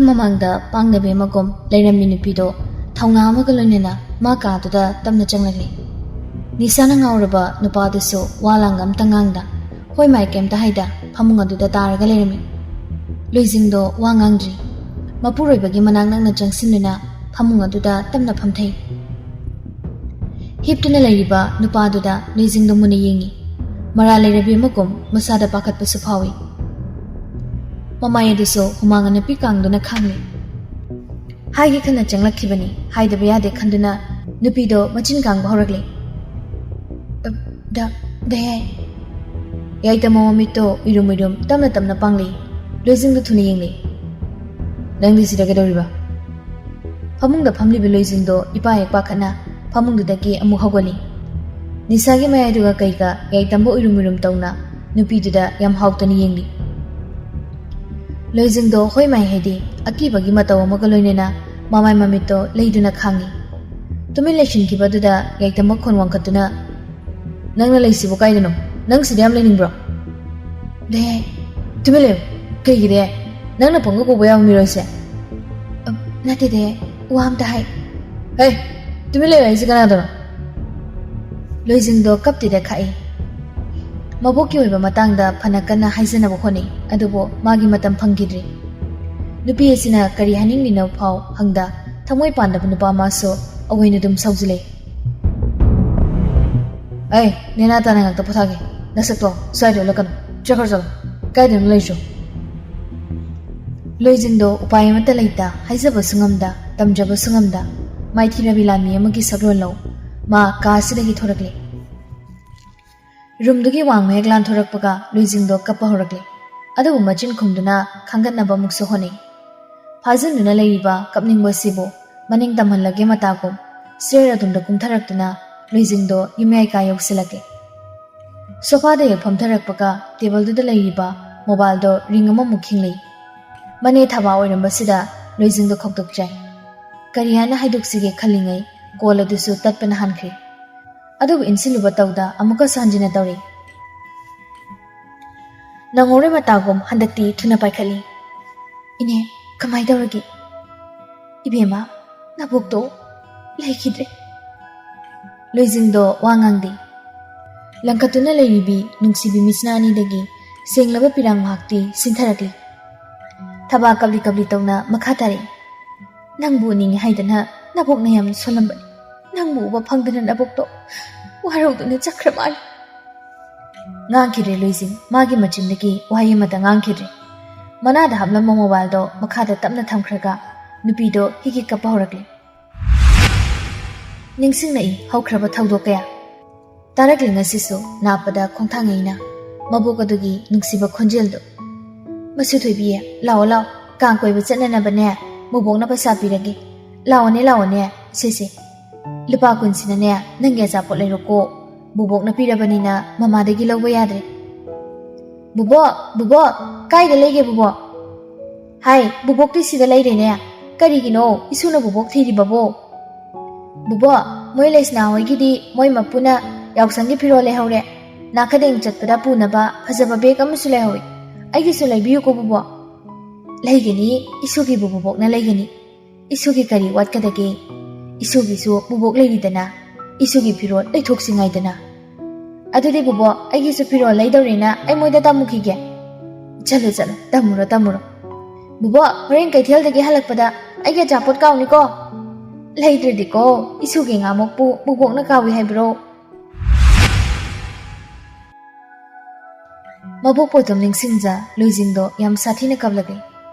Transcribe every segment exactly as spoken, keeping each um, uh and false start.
ꯃꯃꯥꯡꯗ ꯄꯥꯡꯗꯕꯤ ꯑꯃꯒꯨꯝ ꯂꯩꯔꯝꯃꯤ ꯅꯨꯄꯤꯗꯣ ꯊꯧꯅꯥ ꯑꯃꯒ ꯂꯣꯏꯅꯅ ꯃꯥ ꯀꯥꯗꯨꯗ ꯇꯞꯅ ꯆꯪꯂꯛꯂꯤ꯫ ꯅꯤꯁꯥꯅ ꯉꯥꯎꯔꯕ ꯅꯨꯄꯥꯗꯨꯁꯨ ꯋꯥ ꯂꯥꯡꯒ ꯑꯝꯇ ꯉꯥꯡꯗ ꯍꯣꯏ ꯃꯥꯏ ꯀꯩꯝꯇ ꯍꯥꯏꯗ ꯐꯃꯨꯡ ꯑꯗꯨꯗ ꯇꯥꯔꯒ ꯂꯩꯔꯝꯃꯤ꯫ ꯂꯨꯏꯖꯤꯡꯗꯣ ꯋꯥ ꯉꯥꯡꯗ꯭ꯔꯤ꯫ ꯃꯄꯨꯔꯣꯏꯕꯒꯤ ꯃꯅꯥꯛ ꯅꯛꯅ ꯆꯪꯁꯤꯟꯗꯨꯅ ꯐꯃꯨꯡ ꯑꯗꯨꯗ ꯇꯞꯅ ꯐꯝꯊꯩ꯫ ꯍꯤꯞꯇꯨꯅ ꯂꯩꯔꯤꯕ ꯅꯨꯄꯥꯗꯨꯗ ꯂꯨꯏꯖꯤꯡꯗꯣ ꯃꯨꯟꯅ ꯌꯦꯡꯉꯤ꯫ ꯃꯔꯥ ꯂꯩꯔꯕꯤ ꯑꯃꯒꯨꯝ ꯃꯁꯥꯗ ꯄꯥꯈꯠꯄꯁꯨ ꯐꯥꯎꯏ꯫ ꯃꯃꯥꯏ ꯑꯗꯨꯁꯨ ꯍꯨꯃꯥꯡ ꯑꯅꯞꯄꯤ ꯀꯥꯡꯗꯨꯅ ꯈꯥꯡꯂꯤ꯫ ꯍꯥꯏꯒꯦ ꯈꯟꯅ ꯆꯪꯂꯛꯈꯤꯕꯅꯤ, ꯍꯥꯏꯗꯕ ꯌꯥꯗꯦ ꯈꯟꯗꯨꯅ ꯅꯨꯄꯤꯗꯣ ꯃꯆꯤꯟ ꯀꯥꯡꯕ ꯍꯧꯔꯛꯂꯤ꯫ "ꯑ, ꯗ, ꯗꯌꯥꯏ꯫" ꯌꯥꯏꯇꯝꯕ ꯃꯃꯤꯠꯇꯣ ꯎꯏꯔꯨꯝ ꯎꯏꯔꯨꯝ ꯇꯞꯅ ꯇꯞꯅ ꯄꯥꯡꯂꯤ꯫ ꯂꯨꯏꯖꯤꯡꯗꯣ ꯊꯨꯅ ꯌꯦꯡꯂꯤ꯫ "ꯅꯪꯗꯤ ꯁꯤꯗ ꯀꯩꯗꯧꯔꯤꯕ?" ꯐꯃꯨꯡꯗ ꯐꯝꯂꯤꯕ ꯂꯨꯏꯖꯤꯡꯗꯣ ꯏꯄꯥ ꯍꯦꯛ ꯄꯥꯈꯠꯅ ꯐꯃꯨꯡꯗꯨꯗꯒꯤ ꯑꯃꯨꯛ ꯍꯧꯒꯠꯂꯤ꯫ ꯅꯤꯁꯥꯒꯤ ꯃꯌꯥꯏꯗꯨꯒ ꯀꯩꯒ ꯌꯥꯏꯇꯝꯕ ꯎꯏꯔꯨꯝ ꯎꯏꯔꯨꯝ ꯇꯧꯅ ꯅꯨꯄꯤꯗꯨꯗ ꯌꯥꯝ ꯍꯥꯎꯇꯅ ꯌꯦꯡꯂꯤ꯫ ꯂꯨꯏꯖꯤꯡꯗꯣ ꯍꯣꯏ ꯃꯥꯏ ꯍꯥꯏꯗꯤ ꯑꯀꯤꯕꯒꯤ ꯃꯇꯧ ꯑꯃꯒ ꯂꯣꯏꯅꯅ ꯃꯃꯥꯏ ꯃꯃꯤꯠꯇꯣ ꯂꯩꯗꯨꯅ ꯈꯥꯡꯉꯤ꯫ ꯇꯨꯃꯤꯟ ꯂꯩꯁꯤꯟꯈꯤꯕꯗꯨꯗ ꯌꯥꯏꯇꯝꯕ ꯈꯣꯟ ꯋꯥꯡꯈꯠꯇꯨꯅ, "ꯅꯪꯅ ꯂꯩꯁꯤꯕꯨ ꯀꯥꯏꯗꯅꯣ? ꯅꯪ ꯁꯤꯗ ꯌꯥꯝ ꯂꯩꯅꯤꯡꯕ꯭ꯔꯣ?" "ꯗꯦ, ꯇꯨꯃꯤꯟ ꯂꯩꯌꯨ꯫ ꯀꯩꯒꯤꯗꯤ? ꯅꯪꯅ ꯄꯪꯀꯧ ꯀꯧꯕ ꯌꯥꯕ ꯃꯤꯔꯣꯏꯁꯦ?" "ꯑ, ꯅꯠꯇꯦꯗꯦ, ꯋꯥ ꯑꯝꯇ ꯍꯥꯏ꯫" "ꯍꯦ, ꯇꯨꯃꯤꯟ ꯂꯩꯌꯨ ꯍꯥꯏꯁꯦ ꯀꯅꯥꯗꯅꯣ?" ꯂꯨꯏꯖꯤꯡꯗꯣ ꯀꯞꯇꯦꯗ ꯈꯥꯛꯏ꯫ ꯃꯕꯣꯛꯀꯤ ꯑꯣꯏꯕ ꯃꯇꯥꯡꯗ ꯐꯅ ꯀꯟꯅ ꯍꯥꯏꯖꯅꯕ ꯍꯣꯠꯅꯩ, ꯑꯗꯨꯕꯨ ꯃꯥꯒꯤ ꯃꯇꯝ ꯐꯪꯈꯤꯗ꯭ꯔꯤ꯫ ꯅꯨꯄꯤ ꯑꯁꯤꯅ ꯀꯔꯤ ꯍꯥꯏꯅꯤꯡꯂꯤꯅꯣ ꯐꯥꯎ ꯍꯪꯗ ꯊꯃꯣꯏ ꯄꯥꯟꯗꯕ ꯅꯨꯄꯥ ꯑꯃꯁꯨ ꯑꯣꯏꯅ ꯑꯗꯨꯝ ꯁꯥꯎꯖꯤꯜꯂꯛꯏ꯫ "ꯑꯩ, ꯅꯦꯅꯥ ꯇꯥꯅ ꯉꯥꯛꯇ ꯄꯣꯊꯥꯒꯦ꯫ ꯅꯁꯛꯇꯣ ꯁ꯭ꯋꯥꯏꯗ ꯎꯠꯂꯛꯀꯅꯨ꯫ ꯆꯠꯈ꯭ꯔꯣ ꯆꯠꯂꯣ꯫ ꯀꯥꯏꯗꯅꯣ ꯂꯩꯁꯨ?" ꯂꯣꯏꯖꯤꯡꯗꯣ ꯎꯄꯥꯏ ꯑꯃꯠꯇ ꯂꯩꯇ, ꯍꯥꯏꯖꯕꯁꯨ ꯉꯝꯗ, ꯇꯝꯖꯕꯁꯨ ꯉꯝꯗ, ꯃꯥꯏꯊꯤꯔꯕꯤ ꯂꯥꯟꯃꯤ ꯑꯃꯒꯤ ꯁꯛꯂꯣꯟ ꯂꯧ ꯃꯥ ꯀꯥ ꯑꯁꯤꯗꯒꯤ ꯊꯣꯔꯛꯂꯦ꯫ ꯔꯨꯝꯗꯨꯒꯤ ꯋꯥꯡꯃ ꯍꯦꯛ ꯂꯥꯟꯊꯣꯔꯛꯄꯒ ꯂꯣꯏꯖꯤꯡꯗꯣ ꯀꯞꯄ ꯍꯧꯔꯛꯂꯦ꯫ ꯑꯗꯨꯕꯨ ꯃꯆꯤꯟ ꯈꯨꯝꯗꯨꯅ ꯈꯥꯡꯒꯠꯅꯕ ꯑꯃꯨꯛꯁꯨ ꯍꯣꯠꯅꯩ꯫ ꯐꯥꯖꯤꯟꯗꯨꯅ ꯂꯩꯔꯤꯕ ꯀꯞꯅꯤꯡꯕꯁꯤꯕꯨ ꯃꯅꯤꯡ ꯇꯝꯍꯜꯂꯒꯦ ꯃꯇꯥꯒꯨꯝ ꯁ꯭ꯇꯦꯌꯔ ꯑꯗꯣꯝꯗ ꯀꯨꯝꯊꯔꯛꯇꯨꯅ ꯂꯣꯏꯖꯤꯡꯗꯣ ꯌꯨꯝꯌꯥꯏ ꯀꯥ ꯌꯧꯁꯤꯜꯂꯛꯂꯦ꯫ ꯁꯣꯐꯥꯗ ꯍꯦꯛ ꯐꯝꯊꯔꯛꯄꯒ ꯇꯦꯕꯜꯗꯨꯗ ꯂꯩꯔꯤꯕ ꯃꯣꯕꯥꯏꯜꯗꯣ ꯔꯤꯡ ꯑꯃꯃꯨꯛ ꯈꯤꯡꯂꯤ꯫ ꯃꯅꯦ ꯊꯥꯕ ꯑꯣꯏꯔꯝꯕꯁꯤꯗ ꯂꯣꯏꯖꯤꯡꯗꯣ ꯈꯧꯇꯣꯛꯆꯩ꯫ ꯀꯔꯤ ꯍꯥꯏꯅ ꯍꯥꯏꯗꯣꯛꯁꯤꯒꯦ ꯈꯜꯂꯤꯉꯩ ꯀꯣꯜ ꯑꯗꯨꯁꯨ ꯇꯠꯄꯅ ꯍꯥꯟꯈ꯭ꯔꯦ꯫ ꯑꯗꯨꯕꯨ ꯏꯟꯁꯤꯜꯂꯨꯕ ꯇꯧꯗ ꯑꯃꯨꯛꯀꯁꯨ ꯍꯟꯖꯤꯟꯅ ꯇꯧꯔꯤ꯫ ꯅꯪꯍꯧꯔꯣꯏ ꯃꯇꯥꯒꯨꯝ ꯍꯟꯗꯛꯇꯤ ꯊꯨꯅ ꯄꯥꯏꯈꯠꯂꯤ꯫ "ꯏꯅꯦ, "ꯀꯃꯥꯏ ꯇꯧꯔꯒꯦ?" "ꯏꯕꯦꯝꯃ, ꯅꯕꯣꯛꯇꯣ ꯂꯩꯈꯤꯗ꯭ꯔꯦ꯫" ꯂꯣꯏꯖꯤꯡꯗꯣ ꯋꯥ ꯉꯥꯡꯗꯦ꯫ ꯂꯪꯈꯠꯇꯨꯅ ꯂꯩꯔꯤꯕꯤ ꯅꯨꯡꯁꯤꯕꯤ ꯃꯤꯠꯁꯅꯥ ꯑꯅꯤꯗꯒꯤ ꯁꯦꯡꯂꯕ ꯄꯤꯔꯥꯡ ꯃꯍꯥꯛꯇꯤ ꯁꯤꯟꯊꯔꯛꯂꯤ꯫ ꯊꯕꯥꯛ ꯀꯞꯂꯤ ꯀꯞꯂꯤ ꯇꯧꯅ ꯃꯈꯥ ꯇꯥꯔꯛꯏ꯫ "ꯅꯪꯕꯨ ꯎꯅꯤꯡꯉꯤ ꯍꯥꯏꯗꯅ ꯅꯕꯣꯛꯅ ꯌꯥꯝ ꯁꯣꯜꯂꯝꯕꯅꯤ꯫ ꯅꯪꯕꯨ ꯎꯕ ꯐꯪꯗꯅ ꯅꯕꯣꯛꯇꯣ ꯋꯥꯔꯧꯗꯨꯅ ꯆꯠꯈ꯭ꯔ ꯃꯥꯜꯂꯤ꯫" ꯉꯥꯡꯈꯤꯗ꯭ꯔꯦ ꯂꯣꯏꯖꯤꯡ꯫ ꯃꯥꯒꯤ ꯃꯆꯤꯟꯗꯒꯤ ꯋꯥꯍꯩ ꯑꯃꯠꯇ ꯉꯥꯡꯈꯤꯗ꯭ꯔꯦ꯫ ꯃꯅꯥꯗ ꯍꯥꯞꯂꯝꯕ ꯃꯣꯕꯥꯏꯜꯗꯣ ꯃꯈꯥꯗ ꯇꯞꯅ ꯊꯝꯈ꯭ꯔꯒ ꯅꯨꯄꯤꯗꯣ ꯍꯤꯒꯤ ꯀꯞꯄ ꯍꯧꯔꯛꯂꯦ꯫ ꯅꯤꯡꯁꯤꯡꯂꯛꯏ ꯍꯧꯈ꯭ꯔꯕ ꯊꯧꯗꯣꯛ ꯀꯌꯥ꯫ ꯇꯥꯔꯛꯂꯤ ꯉꯁꯤꯁꯨ ꯅꯥꯞꯄꯗ ꯈꯣꯡꯊꯥꯡ ꯑꯩꯅ ꯃꯕꯣꯛ ꯑꯗꯨꯒꯤ ꯅꯨꯡꯁꯤꯕ ꯈꯣꯟꯖꯦꯜꯗꯨ꯫ "ꯃꯁꯨ ꯊꯣꯏꯕꯤ, ꯂꯥꯛꯑꯣ ꯂꯥꯛꯑꯣ, ꯀꯥꯡ ꯀꯣꯏꯕ ꯆꯠꯅꯅꯕꯅꯦ ꯕꯣꯕꯣꯛꯅ ꯄꯩꯁꯥ ꯄꯤꯔꯒꯦ꯫ ꯂꯥꯛꯑꯣꯅꯦ ꯂꯥꯛꯑꯣꯅꯦ, ꯁꯦ ꯁꯦ꯫ ꯂꯨꯄꯥ ꯀꯨꯟꯁꯤꯅꯅꯦ ꯅꯪꯒꯤ ꯑꯆꯥꯄꯣꯠ ꯂꯩꯔꯣꯀꯣ꯫ ꯕꯣꯕꯣꯛꯅ ꯄꯤꯔꯕꯅꯤꯅ ꯃꯃꯥꯗꯒꯤ ꯂꯧꯕ ꯌꯥꯗ꯭ꯔꯦ꯫" "ꯕꯣꯕꯣꯛ, ꯕꯣꯕꯣꯛ, ꯀꯥꯏꯗ ꯂꯩꯒꯦ ꯕꯣꯕꯣꯛ?" "ꯍꯥꯏ, ꯕꯣꯕꯣꯛꯇꯤ ꯁꯤꯗ ꯂꯩꯔꯦꯅꯦ꯫ ꯀꯔꯤꯒꯤꯅꯣ ꯏꯁꯨꯅ ꯕꯣꯕꯣꯛ ꯊꯤꯔꯤꯕꯕꯣ?" "ꯕꯣꯕꯣꯛ, ꯃꯣꯏ ꯂꯩꯁꯅꯥ ꯍꯣꯏꯒꯤꯗꯤ ꯃꯣꯏ ꯃꯄꯨꯅ ꯌꯥꯎꯁꯪꯒꯤ ꯐꯤꯔꯣꯜ ꯂꯩꯍꯧꯔꯦ꯫ ꯅꯥꯈꯗꯦꯡ ꯆꯠꯄꯗ ꯄꯨꯅꯕ ꯐꯖꯕ ꯕꯦꯒ ꯑꯃꯁꯨ ꯂꯩꯍꯧꯏ꯫ ꯑꯩꯒꯤꯁꯨ ꯂꯩꯕꯤꯌꯨꯀꯣ ꯕꯣꯕꯣꯛ꯫" "ꯂꯩꯒꯅꯤ, ꯏꯁꯨꯒꯤꯕꯨ ꯕꯣꯕꯣꯛꯅ ꯂꯩꯒꯅꯤ꯫ ꯏꯁꯨꯒꯤ ꯀꯔꯤ ꯋꯥꯠꯀꯗꯒꯦ? ꯏꯁꯨꯒꯤꯁꯨ ꯕꯣꯕꯣꯛ ꯂꯩꯔꯤꯗꯅ꯫ ꯏꯁꯨꯒꯤ ꯐꯤꯔꯣꯜ ꯂꯩꯊꯣꯛꯁꯤ ꯉꯥꯏꯗꯅ꯫" "ꯑꯗꯨꯗꯤ ꯕꯣꯕꯣꯛ, ꯑꯩꯒꯤꯁꯨ ꯐꯤꯔꯣꯜ ꯂꯩꯗꯧꯔꯦꯅ ꯑꯩ ꯃꯣꯏꯗ ꯇꯝꯃꯨꯈꯤꯒꯦ꯫" "ꯆꯠꯂꯣ ꯆꯠꯂꯣ, ꯇꯝꯃꯨꯔꯣ ꯇꯝꯃꯨꯔꯣ꯫ ꯕꯣꯕꯣꯛ, ꯍꯣꯔꯦꯟ ꯀꯩꯊꯦꯜꯗꯒꯤ ꯍꯜꯂꯛꯄꯗ ꯑꯩꯒꯤ ꯑꯆꯥꯄꯣꯠ ꯀꯥꯎꯅꯤꯀꯣ꯫ ꯂꯩꯗ꯭ꯔꯗꯤꯀꯣ ꯏꯁꯨꯒꯤ ꯉꯥꯃꯣꯛꯄꯨ ꯕꯣꯕꯣꯛꯅ ꯀꯥꯎꯏ ꯍꯥꯏꯕ꯭ꯔꯣ?" ꯃꯕꯣꯛꯄꯨ ꯑꯗꯨꯝ ꯅꯤꯡꯁꯤꯡꯖ ꯂꯣꯏꯖꯤꯡꯗꯣ ꯌꯥꯝ ꯁꯥꯊꯤꯅ ꯀꯞꯂꯛꯂꯦ꯫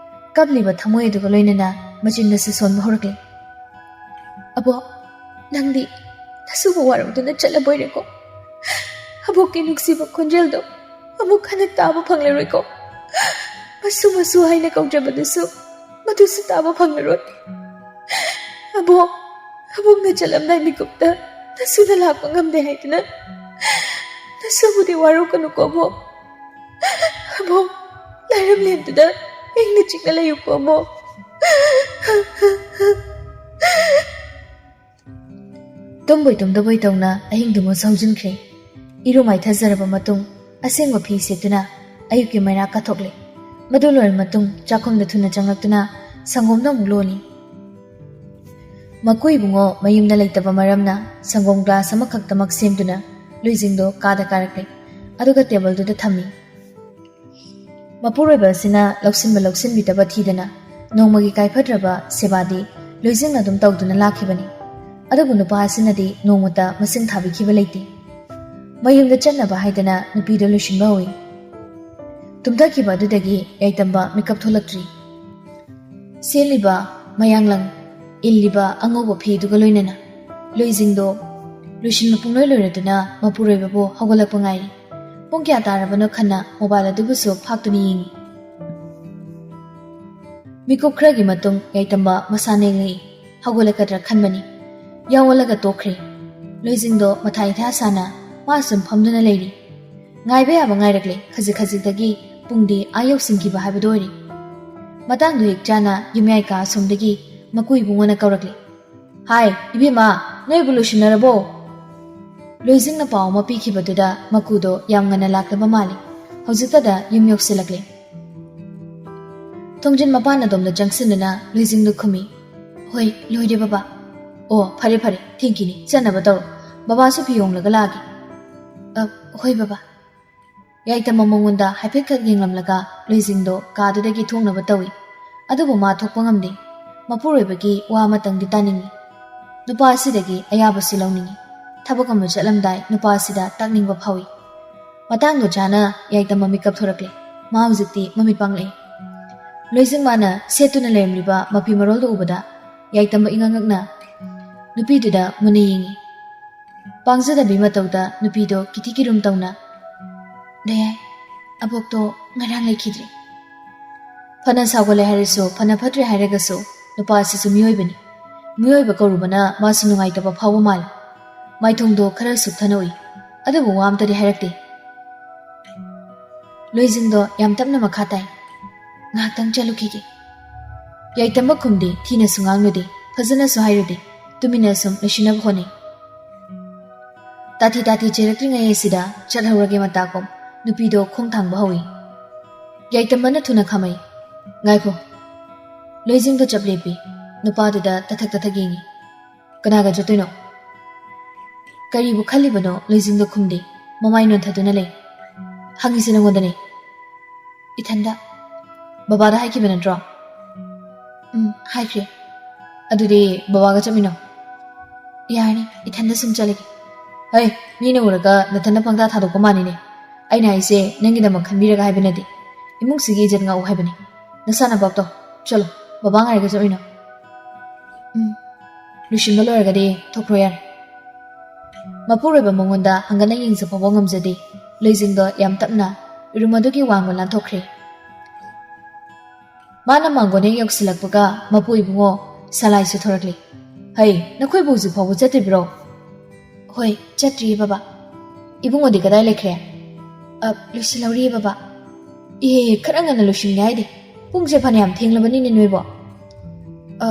ꯀꯞꯂꯤꯕ ꯊꯃꯣꯏ ꯑꯗꯨꯒ ꯂꯣꯏꯅꯅ ꯃꯆꯤꯟꯗꯁꯨ ꯁꯣꯟꯕ ꯍꯧꯔꯛꯂꯦ꯫ "ꯑꯕꯣꯛ, ꯅꯪꯗꯤ ꯅꯁꯨꯕꯨ ꯋꯥꯔꯧꯗꯨꯅ ꯆꯠꯂꯕꯣꯏꯔꯦꯀꯣ꯫ ꯑꯕꯣꯛꯀꯤ ꯅꯨꯡꯁꯤꯕ ꯈꯣꯟꯖꯦꯜꯗꯣ ꯑꯃꯨꯛ ꯍꯟꯅ ꯇꯥꯕ ꯐꯪꯂꯔꯣꯏꯀꯣ꯫ ꯃꯁꯨ ꯃꯁꯨ ꯍꯥꯏꯅ ꯀꯧꯖꯕꯗꯨꯁꯨ ꯃꯗꯨꯁꯨ ꯇꯥꯕ ꯐꯪꯂꯔꯣꯏ꯫ ꯑꯕꯣꯛ, ꯑꯕꯣꯛꯅ ꯆꯠꯂꯝꯗꯥꯏ ꯃꯤꯀꯨꯞꯇ ꯅꯁꯨꯅ ꯂꯥꯛꯄ ꯉꯝꯗꯦ ꯍꯥꯏꯗꯨꯅ ꯅꯁꯨꯕꯨꯗꯤ ꯋꯥꯔꯧꯒꯅꯨꯀꯣ ꯑꯕꯣꯛ꯫ ꯑꯕꯣꯛ, ꯂꯥꯏꯔꯝꯂꯦꯟꯗꯨꯗ ꯏꯪꯅ ꯆꯤꯛꯅ ꯂꯩꯌꯨꯀꯣ ꯑꯕꯣꯛ꯫" ꯇꯨꯝꯕꯣꯏ ꯇꯨꯝꯗꯕꯣꯏ ꯇꯧꯅ ꯑꯍꯤꯡꯗꯨꯃꯁꯨ ꯍꯧꯖꯤꯟꯈ꯭ꯔꯦ꯫ ꯏꯔꯨ ꯃꯥꯏꯊꯖꯔꯕ ꯃꯇꯨꯡ ꯑꯁꯦꯡꯕ ꯐꯤ ꯁꯦꯠꯇꯨꯅ ꯑꯌꯨꯛꯀꯤ ꯃꯩꯔꯥ ꯀꯥꯊꯣꯛꯂꯦ꯫ ꯃꯗꯨ ꯂꯣꯏꯔꯕ ꯃꯇꯨꯡ ꯆꯥꯛꯈꯨꯝꯗ ꯊꯨꯅ ꯆꯪꯂꯛꯇꯨꯅ ꯁꯪꯒꯣꯝꯗ ꯑꯃꯨꯛ ꯂꯣꯜꯂꯤ꯫ ꯃꯀꯨ ꯏꯕꯨꯡꯉꯣ ꯃꯌꯨꯝꯗ ꯂꯩꯇꯕ ꯃꯔꯝꯅ ꯁꯪꯒꯣꯝ ꯒ꯭ꯂꯥꯁ ꯑꯃꯈꯛꯇꯃꯛ ꯁꯦꯝꯗꯨꯅ ꯂꯨꯏꯖꯤꯡꯗꯣ ꯀꯥꯗ ꯀꯥꯔꯛꯂꯦ, ꯑꯗꯨꯒ ꯇꯦꯕꯜꯗꯨꯗ ꯊꯝꯃꯤ꯫ ꯃꯄꯨꯔꯣꯏꯕ ꯑꯁꯤꯅ ꯂꯧꯁꯤꯟꯕ ꯂꯧꯁꯤꯟꯕꯤꯗꯕ ꯊꯤꯗꯅ ꯅꯣꯡꯃꯒꯤ ꯀꯥꯏꯐꯗ꯭ꯔꯕ ꯁꯦꯕꯥꯗꯤ ꯂꯨꯏꯖꯤꯡꯅ ꯑꯗꯨꯝ ꯇꯧꯗꯨꯅ ꯂꯥꯛꯈꯤꯕꯅꯤ꯫ ꯑꯗꯨꯕꯨ ꯅꯨꯄꯥ ꯑꯁꯤꯅꯗꯤ ꯅꯣꯡꯃꯇ ꯃꯁꯤꯡ ꯊꯥꯕꯤꯈꯤꯕ ꯂꯩꯇꯦ꯫ ꯃꯌꯨꯝꯗ ꯆꯠꯅꯕ ꯍꯥꯏꯗꯅ ꯅꯨꯄꯤꯗꯨ ꯂꯣꯏꯁꯤꯟꯕ ꯍꯧꯏ꯫ ꯇꯨꯝꯊꯈꯤꯕ ꯑꯗꯨꯗꯒꯤ ꯌꯥꯏꯇꯝꯕ ꯃꯤꯀꯞ ꯊꯣꯛꯂꯛꯇ꯭ꯔꯤ꯫ ꯁꯦꯠꯂꯤꯕ ꯃꯌꯥꯡꯂꯪ, ꯏꯜꯂꯤꯕ ꯑꯉꯧꯕ ꯐꯤꯗꯨꯒ ꯂꯣꯏꯅꯅ ꯂꯨꯏꯖꯤꯡꯗꯣ ꯂꯣꯏꯁꯤꯟꯕ ꯄꯨꯡꯂꯣꯏ ꯂꯣꯏꯔꯗꯨꯅ ꯃꯄꯨꯔꯣꯏꯕꯕꯨ ꯍꯧꯒꯠꯂꯛꯄ ꯉꯥꯏꯔꯤ꯫ ꯄꯨꯡ ꯀꯌꯥ ꯇꯥꯔꯕꯅꯣ ꯈꯟꯅ ꯃꯣꯕꯥꯏꯜ ꯑꯗꯨꯕꯨꯁꯨ ꯐꯥꯛꯇꯨꯅ ꯌꯦꯡꯉꯤ꯫ ꯃꯤꯀꯨꯞ ꯈꯔꯒꯤ ꯃꯇꯨꯡ ꯌꯥꯏꯇꯝꯕ ꯃꯁꯥ ꯅꯦꯡꯂꯛꯏ꯫ ꯍꯧꯒꯠꯂꯛꯀꯗ꯭ꯔꯥ ꯈꯟꯕꯅꯤ꯫ ꯌꯥꯑꯣꯜꯂꯒ ꯇꯣꯛꯈ꯭ꯔꯦ꯫ ꯂꯨꯏꯖꯤꯡꯗꯣ ꯃꯊꯥ ꯏꯊꯥ ꯁꯥꯅ ꯃꯥ ꯁꯨꯝ ꯐꯝꯗꯨꯅ ꯂꯩꯔꯤ꯫ ꯉꯥꯏꯕ ꯌꯥꯕ ꯉꯥꯏꯔꯛꯂꯦ꯫ ꯈꯖꯤꯛ ꯈꯖꯤꯛꯇꯒꯤ ꯄꯨꯡꯗꯤ ꯑꯥ ꯌꯧꯁꯤꯟꯈꯤꯕ ꯍꯥꯏꯕꯗꯨ ꯑꯣꯏꯔꯦ꯫ ꯃꯇꯥꯡꯗꯨ ꯍꯦꯛ ꯆꯥꯅ ꯌꯨꯝꯌꯥꯏ ꯀꯥ ꯑꯁꯣꯝꯗꯒꯤ ꯃꯀꯨ ꯏꯕꯨꯡꯉꯣꯅ ꯀꯧꯔꯛꯂꯦ꯫ "ꯍꯥꯏ, ꯏꯕꯦꯝꯃ, ꯅꯣꯏꯕꯨ ꯂꯣꯏꯁꯤꯟꯅꯔꯕꯣ?" ꯂꯨꯏꯖꯤꯡꯅ ꯄꯥꯎ ꯑꯃ ꯄꯤꯈꯤꯕꯗꯨꯗ ꯃꯀꯨꯗꯣ ꯌꯥꯝ ꯉꯟꯅ ꯂꯥꯛꯂꯕ ꯃꯥꯜꯂꯦ꯫ ꯍꯧꯖꯤꯛꯇꯗ ꯌꯨꯝ ꯌꯧꯁꯤꯜꯂꯛꯂꯦ꯫ ꯊꯣꯡꯖꯤꯟ ꯃꯄꯥꯟ ꯑꯗꯣꯝꯗ ꯆꯪꯁꯤꯟꯗꯨꯅ ꯂꯨꯏꯖꯤꯡꯗꯨ ꯈꯨꯝꯃꯤ꯫ "ꯍꯣꯏ, ꯂꯣꯏꯔꯦ ꯕꯕꯥ꯫" "ꯑꯣ, ꯐꯔꯦ ꯐꯔꯦ, ꯊꯦꯡꯈꯤꯅꯤ, ꯆꯠꯅꯕ ꯇꯧꯔꯣ꯫ ꯕꯕꯥꯁꯨ ꯐꯤ ꯍꯣꯡꯂꯒ ꯂꯥꯛꯑꯒꯦ꯫" "ꯑ, ꯍꯣꯏ ꯕꯕꯥ꯫" ꯌꯥꯏꯇꯝꯕ ꯃꯉꯣꯟꯗ ꯍꯥꯏꯐꯦꯠꯈꯛ ꯌꯦꯡꯂꯝꯂꯒ ꯂꯨꯏꯖꯤꯡꯗꯣ ꯀꯥꯗꯨꯗꯒꯤ ꯊꯣꯛꯅꯕ ꯇꯧꯏ꯫ ꯑꯗꯨꯕꯨ ꯃꯥ ꯊꯣꯛꯄ ꯉꯝꯗꯦ꯫ ꯃꯄꯨꯔꯣꯏꯕꯒꯤ ꯋꯥ ꯑꯃꯇꯪꯗꯤ ꯇꯥꯅꯤꯡꯏ꯫ ꯅꯨꯄꯥ ꯑꯁꯤꯗꯒꯤ ꯑꯌꯥꯕꯁꯨ ꯂꯧꯅꯤꯡꯏ꯫ ꯊꯕꯛ ꯑꯃ ꯆꯠꯂꯝꯗꯥꯏ ꯅꯨꯄꯥ ꯑꯁꯤꯗ ꯇꯥꯛꯅꯤꯡꯕ ꯐꯥꯎꯏ꯫ ꯃꯇꯥꯡꯗꯣ ꯆꯥꯅ ꯌꯥꯏꯇꯝꯕ ꯃꯤꯀꯞ ꯊꯣꯔꯛꯂꯦ꯫ ꯃꯥ ꯍꯧꯖꯤꯛꯇꯤ ꯃꯃꯤꯠ ꯄꯥꯡꯂꯛꯏ꯫ ꯂꯣꯏꯖꯤꯡ ꯃꯥꯅ ꯁꯦꯠꯇꯨꯅ ꯂꯩꯔꯝꯂꯤꯕ ꯃꯐꯤ ꯃꯔꯣꯜꯗꯨ ꯎꯕꯗ ꯌꯥꯏꯇꯝꯕ ꯏꯉꯛ ꯉꯛꯅ ꯅꯨꯄꯤꯗꯨꯗ ꯃꯨꯟꯅ ꯌꯦꯡꯉꯤ꯫ ꯄꯥꯡꯖꯗꯕꯤ ꯃꯇꯧꯗ ꯅꯨꯄꯤꯗꯣ ꯀꯤꯊꯤ ꯀꯤꯔꯨꯝ ꯇꯧꯅ, "ꯗꯌꯥꯏ, ꯑꯕꯣꯛꯇꯣ ꯉꯔꯥꯡ ꯂꯩꯈꯤꯗ꯭ꯔꯦ꯫" ꯐꯅ ꯁꯥꯎꯒꯠꯂꯦ ꯍꯥꯏꯔꯁꯨ, ꯐꯅ ꯐꯠꯇ꯭ꯔꯦ ꯍꯥꯏꯔꯒꯁꯨ, ꯅꯨꯄꯥ ꯑꯁꯤꯁꯨ ꯃꯤꯑꯣꯏꯕꯅꯤ꯫ ꯃꯤꯑꯣꯏꯕ ꯀꯧꯔꯨꯕꯅ ꯃꯥꯁꯨ ꯅꯨꯡꯉꯥꯏꯇꯕ ꯐꯥꯎꯕ ꯃꯥꯜꯂꯤ꯫ ꯃꯥꯏꯊꯣꯡꯗꯣ ꯈꯔ ꯁꯨꯞꯊꯅ ꯎꯏ, ꯑꯗꯨꯕꯨ ꯋꯥ ꯑꯝꯇꯗꯤ ꯍꯥꯏꯔꯛꯇꯦ꯫ ꯂꯣꯏꯖꯤꯡꯗꯣ ꯌꯥꯝ ꯇꯞꯅ ꯃꯈꯥ ꯇꯥꯏ, "ꯉꯥꯏꯍꯥꯛꯇꯪ ꯆꯠꯂꯨꯈꯤꯒꯦ꯫" ꯌꯥꯏꯇꯝꯕ ꯈꯨꯝꯗꯦ, ꯊꯤꯅꯁꯨ ꯉꯥꯡꯂꯨꯗꯦ, ꯐꯖꯅꯁꯨ ꯍꯥꯏꯔꯨꯗꯦ, ꯇꯨꯃꯤꯟꯅ ꯁꯨꯝ ꯂꯩꯁꯤꯟꯅꯕ ꯍꯣꯠꯅꯩ꯫ ꯇꯥꯊꯤ ꯇꯥꯊꯤ ꯆꯦꯔꯛꯂꯤꯉꯩ ꯑꯁꯤꯗ ꯆꯠꯍꯧꯔꯒꯦ ꯃꯇꯥꯒꯨꯝ ꯅꯨꯄꯤꯗꯣ ꯈꯣꯡ ꯊꯥꯡꯕ ꯍꯧꯏ꯫ ꯌꯥꯏꯇꯝꯕꯅ ꯊꯨꯅ ꯈꯥꯝꯃꯩ, "ꯉꯥꯏꯈꯣ꯫" ꯂꯣꯏꯖꯤꯡꯗꯣ ꯆꯞ ꯂꯦꯞꯄꯤ꯫ ꯅꯨꯄꯥꯗꯨꯗ ꯇꯊꯛ ꯇꯊꯛ ꯌꯦꯡꯉꯤ꯫ "ꯀꯅꯥꯒ ꯆꯠꯇꯣꯏꯅꯣ?" ꯀꯔꯤꯕꯨ ꯈꯜꯂꯤꯕꯅꯣ ꯂꯣꯏꯖꯤꯡꯗꯣ ꯈꯨꯝꯗꯦ꯫ ꯃꯃꯥꯏ ꯅꯣꯟꯊꯗꯨꯅ ꯂꯩ꯫ "ꯍꯪꯉꯤꯁꯦ ꯅꯉꯣꯟꯗꯅꯦ꯫" "ꯏꯊꯟꯗ꯫" "ꯕꯕꯥꯗ ꯍꯥꯏꯈꯤꯕ ꯅꯠꯇ꯭ꯔꯣ?" "ꯎꯝ, ꯍꯥꯏꯈ꯭ꯔꯦ꯫" "ꯑꯗꯨꯗꯤ ꯕꯕꯥꯒ ꯆꯠꯃꯤꯟꯅꯧ꯫" "ꯌꯥꯔꯅꯤ, ꯏꯊꯟꯗ ꯁꯨꯝ ꯆꯠꯂꯒꯦ꯫" "ꯍꯩ, ꯃꯤꯅ ꯎꯔꯒ ꯅꯊꯟꯗ ꯄꯪꯇꯥ ꯊꯥꯗꯣꯛꯄ ꯃꯥꯅꯤꯅꯦ꯫ ꯑꯩꯅ ꯍꯥꯏꯁꯦ ꯅꯪꯒꯤꯗꯃꯛ ꯈꯟꯕꯤꯔꯒ ꯍꯥꯏꯕ ꯅꯠꯇꯦ꯫ ꯏꯃꯨꯡꯁꯤꯒꯤ ꯏꯖꯠ ꯉꯥꯛꯎ ꯍꯥꯏꯕꯅꯤ꯫ ꯅꯁꯥꯅ ꯚꯥꯞ ꯇꯧ꯫ ꯆꯠꯂꯣ, ꯕꯕꯥ ꯉꯥꯏꯔꯒ ꯆꯠꯃꯤꯟꯅꯧ꯫" "ꯎꯝ, ꯂꯣꯏꯁꯤꯟꯕ ꯂꯣꯏꯔꯒꯗꯤ ꯊꯣꯛꯈ꯭ꯔꯣ ꯌꯥꯔꯦ꯫" ꯃꯄꯨꯔꯣꯏꯕ ꯃꯉꯣꯟꯗ ꯍꯪꯒꯠꯅ ꯌꯦꯡꯖ ꯐꯥꯎꯕ ꯉꯝꯖꯗꯦ꯫ ꯂꯣꯏꯖꯤꯡꯗꯣ ꯌꯥꯝ ꯇꯞꯅ ꯔꯨꯝ ꯑꯗꯨꯒꯤ ꯋꯥꯡꯃ ꯂꯥꯟꯊꯣꯛꯈ꯭ꯔꯦ꯫ ꯃꯥꯅ ꯃꯥꯡꯒꯣꯟ ꯍꯦꯛ ꯌꯧꯁꯤꯜꯂꯛꯄꯒ ꯃꯄꯨ ꯏꯕꯨꯡꯉꯣ ꯁꯂꯥꯏꯁꯨ ꯊꯣꯔꯛꯂꯦ꯫ "ꯍꯩ, ꯅꯈꯣꯏꯕꯨ ꯍꯧꯖꯤꯛ ꯐꯥꯎꯕ ꯆꯠꯇ꯭ꯔꯤꯕ꯭ꯔꯣ?" "ꯍꯣꯏ, ꯆꯠꯇ꯭ꯔꯤꯌꯦ ꯕꯕꯥ꯫" "ꯏꯕꯨꯡꯉꯣꯗꯤ ꯀꯗꯥꯏ ꯂꯩꯈ꯭ꯔꯦ?" "ꯑ, ꯂꯣꯏꯁꯤꯜꯍꯧꯔꯤꯌꯦ ꯕꯕꯥ꯫" "ꯏꯍꯦ, ꯈꯔ ꯉꯟꯅ ꯂꯣꯏꯁꯤꯟꯒꯦ ꯍꯥꯏꯗꯦ꯫ ꯄꯨꯡꯁꯦ ꯐꯅꯌꯥꯝ ꯊꯦꯡꯂꯕꯅꯤꯅꯦ ꯅꯣꯏꯕꯣ꯫" "ꯑ,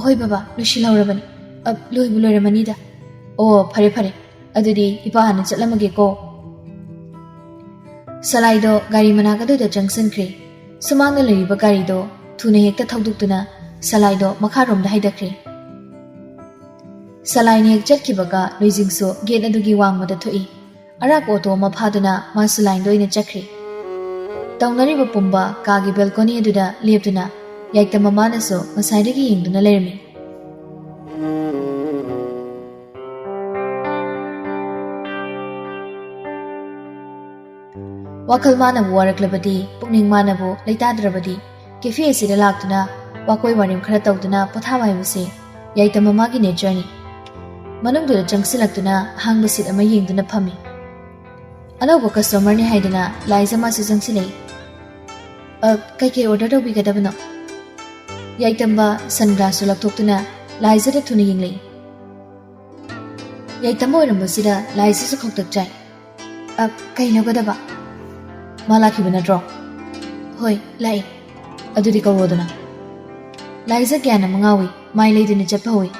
ꯍꯣꯏ ꯕꯕꯥ, ꯂꯣꯏꯁꯤꯜꯍꯧꯔꯕꯅꯤ꯫ ꯑ, ꯂꯣꯏꯕꯨ ꯂꯣꯏꯔꯝꯃꯅꯤꯗ꯫" "ꯑꯣ, ꯐꯔꯦ ꯐꯔꯦ, ꯑꯗꯨꯗꯤ ꯏꯄꯥ ꯍꯥꯟꯅ ꯆꯠꯂꯝꯃꯒꯦꯀꯣ꯫" ꯁꯂꯥꯏꯗꯣ ꯒꯥꯔꯤ ꯃꯅꯥꯛ ꯑꯗꯨꯗ ꯆꯪꯁꯤꯟꯈ꯭ꯔꯦ꯫ ꯁꯨꯃꯥꯡꯗ ꯂꯩꯔꯤꯕ ꯒꯥꯔꯤꯗꯣ ꯊꯨꯅ ꯍꯦꯛꯇ ꯊꯧꯗꯣꯛꯇꯨꯅ ꯁꯂꯥꯏꯗꯣ ꯃꯈꯥꯔꯣꯝꯗ ꯍꯥꯏꯗꯈ꯭ꯔꯦ꯫ ꯁꯂꯥꯏꯅ ꯍꯦꯛ ꯆꯠꯈꯤꯕꯒ ꯂꯣꯏꯖꯤꯡꯁꯨ ꯒꯦꯠ ꯑꯗꯨꯒꯤ ꯋꯥꯡꯃꯗ ꯊꯣꯛꯏ꯫ ꯑꯔꯥꯞꯄ ꯑꯣꯇꯣ ꯑꯃ ꯐꯥꯗꯨꯅ ꯃꯥꯁꯨ ꯂꯥꯏꯟꯗ ꯑꯣꯏꯅ ꯆꯠꯈ꯭ꯔꯦ꯫ ꯇꯧꯅꯔꯤꯕ ꯄꯨꯝꯕ ꯀꯥꯒꯤ ꯕꯦꯜꯀꯣꯅꯤ ꯑꯗꯨꯗ ꯂꯦꯞꯇꯨꯅ ꯌꯥꯏꯇꯝ ꯃꯃꯥꯅꯁꯨ ꯉꯁꯥꯏꯗꯒꯤ ꯌꯦꯡꯗꯨꯅ ꯂꯩꯔꯝꯃꯤ꯫ ꯋꯥꯈꯜ ꯃꯥꯅꯕꯨ ꯋꯥꯔꯛꯂꯕꯗꯤ, ꯄꯨꯛꯅꯤꯡ ꯃꯥꯅꯕꯨ ꯂꯩꯇꯥꯗ꯭ꯔꯕꯗꯤ, ꯀꯦꯐꯦ ꯑꯁꯤꯗ ꯂꯥꯛꯇꯨꯅ ꯋꯥꯀꯣꯏ ꯋꯥꯔꯦꯝ ꯈꯔ ꯇꯧꯗꯨꯅ ꯄꯣꯊꯥꯕ ꯍꯥꯏꯕꯁꯤ ꯌꯥꯏꯇꯝ ꯃꯃꯥꯒꯤ ꯅꯦꯆꯔꯅꯤ꯫ ꯃꯅꯨꯡꯗꯨꯗ ꯆꯪꯁꯤꯜꯂꯛꯇꯨꯅ ꯑꯍꯥꯡꯕ ꯁꯤꯠ ꯑꯃ ꯌꯦꯡꯗꯨꯅ ꯐꯝꯃꯤ꯫ ꯑꯅꯧꯕ ꯀꯁꯇꯃꯔꯅꯤ ꯍꯥꯏꯗꯨꯅ ꯂꯥꯏꯖ ꯑꯃꯁꯨ ꯆꯪꯁꯤꯜꯂꯛꯏ꯫ "ꯑ, ꯀꯩꯀꯩ ꯑꯣꯔꯗꯔ ꯇꯧꯕꯤꯒꯗꯕꯅꯣ?" ꯌꯥꯏꯇꯝꯕ ꯁꯟ ꯒ꯭ꯂꯥꯁꯁꯨ ꯂꯧꯊꯣꯛꯇꯨꯅ ꯂꯥꯏꯖꯗ ꯊꯨꯅ ꯌꯦꯡꯂꯛꯏ꯫ ꯌꯥꯏꯇꯝꯕ ꯑꯣꯏꯔꯝꯕꯁꯤꯗ ꯂꯥꯏꯖꯁꯨ ꯈꯧꯇꯛ ꯆꯥꯏ꯫ "ꯑ, ꯀꯩ ꯂꯧꯒꯗꯕ?" "ꯃꯥ ꯂꯥꯛꯈꯤꯕ ꯅꯠꯇ꯭ꯔꯣ?" "ꯍꯣꯏ, ꯂꯥꯛꯏ꯫" "ꯑꯗꯨꯗꯤ ꯀꯧꯔꯣꯗꯅ꯫" ꯂꯥꯏꯖ ꯒ꯭ꯌꯥꯟ ꯑꯃ ꯉꯥꯎꯏ, ꯃꯥꯏ ꯂꯩꯗꯨꯅ ꯆꯠꯄ ꯍꯧꯏ꯫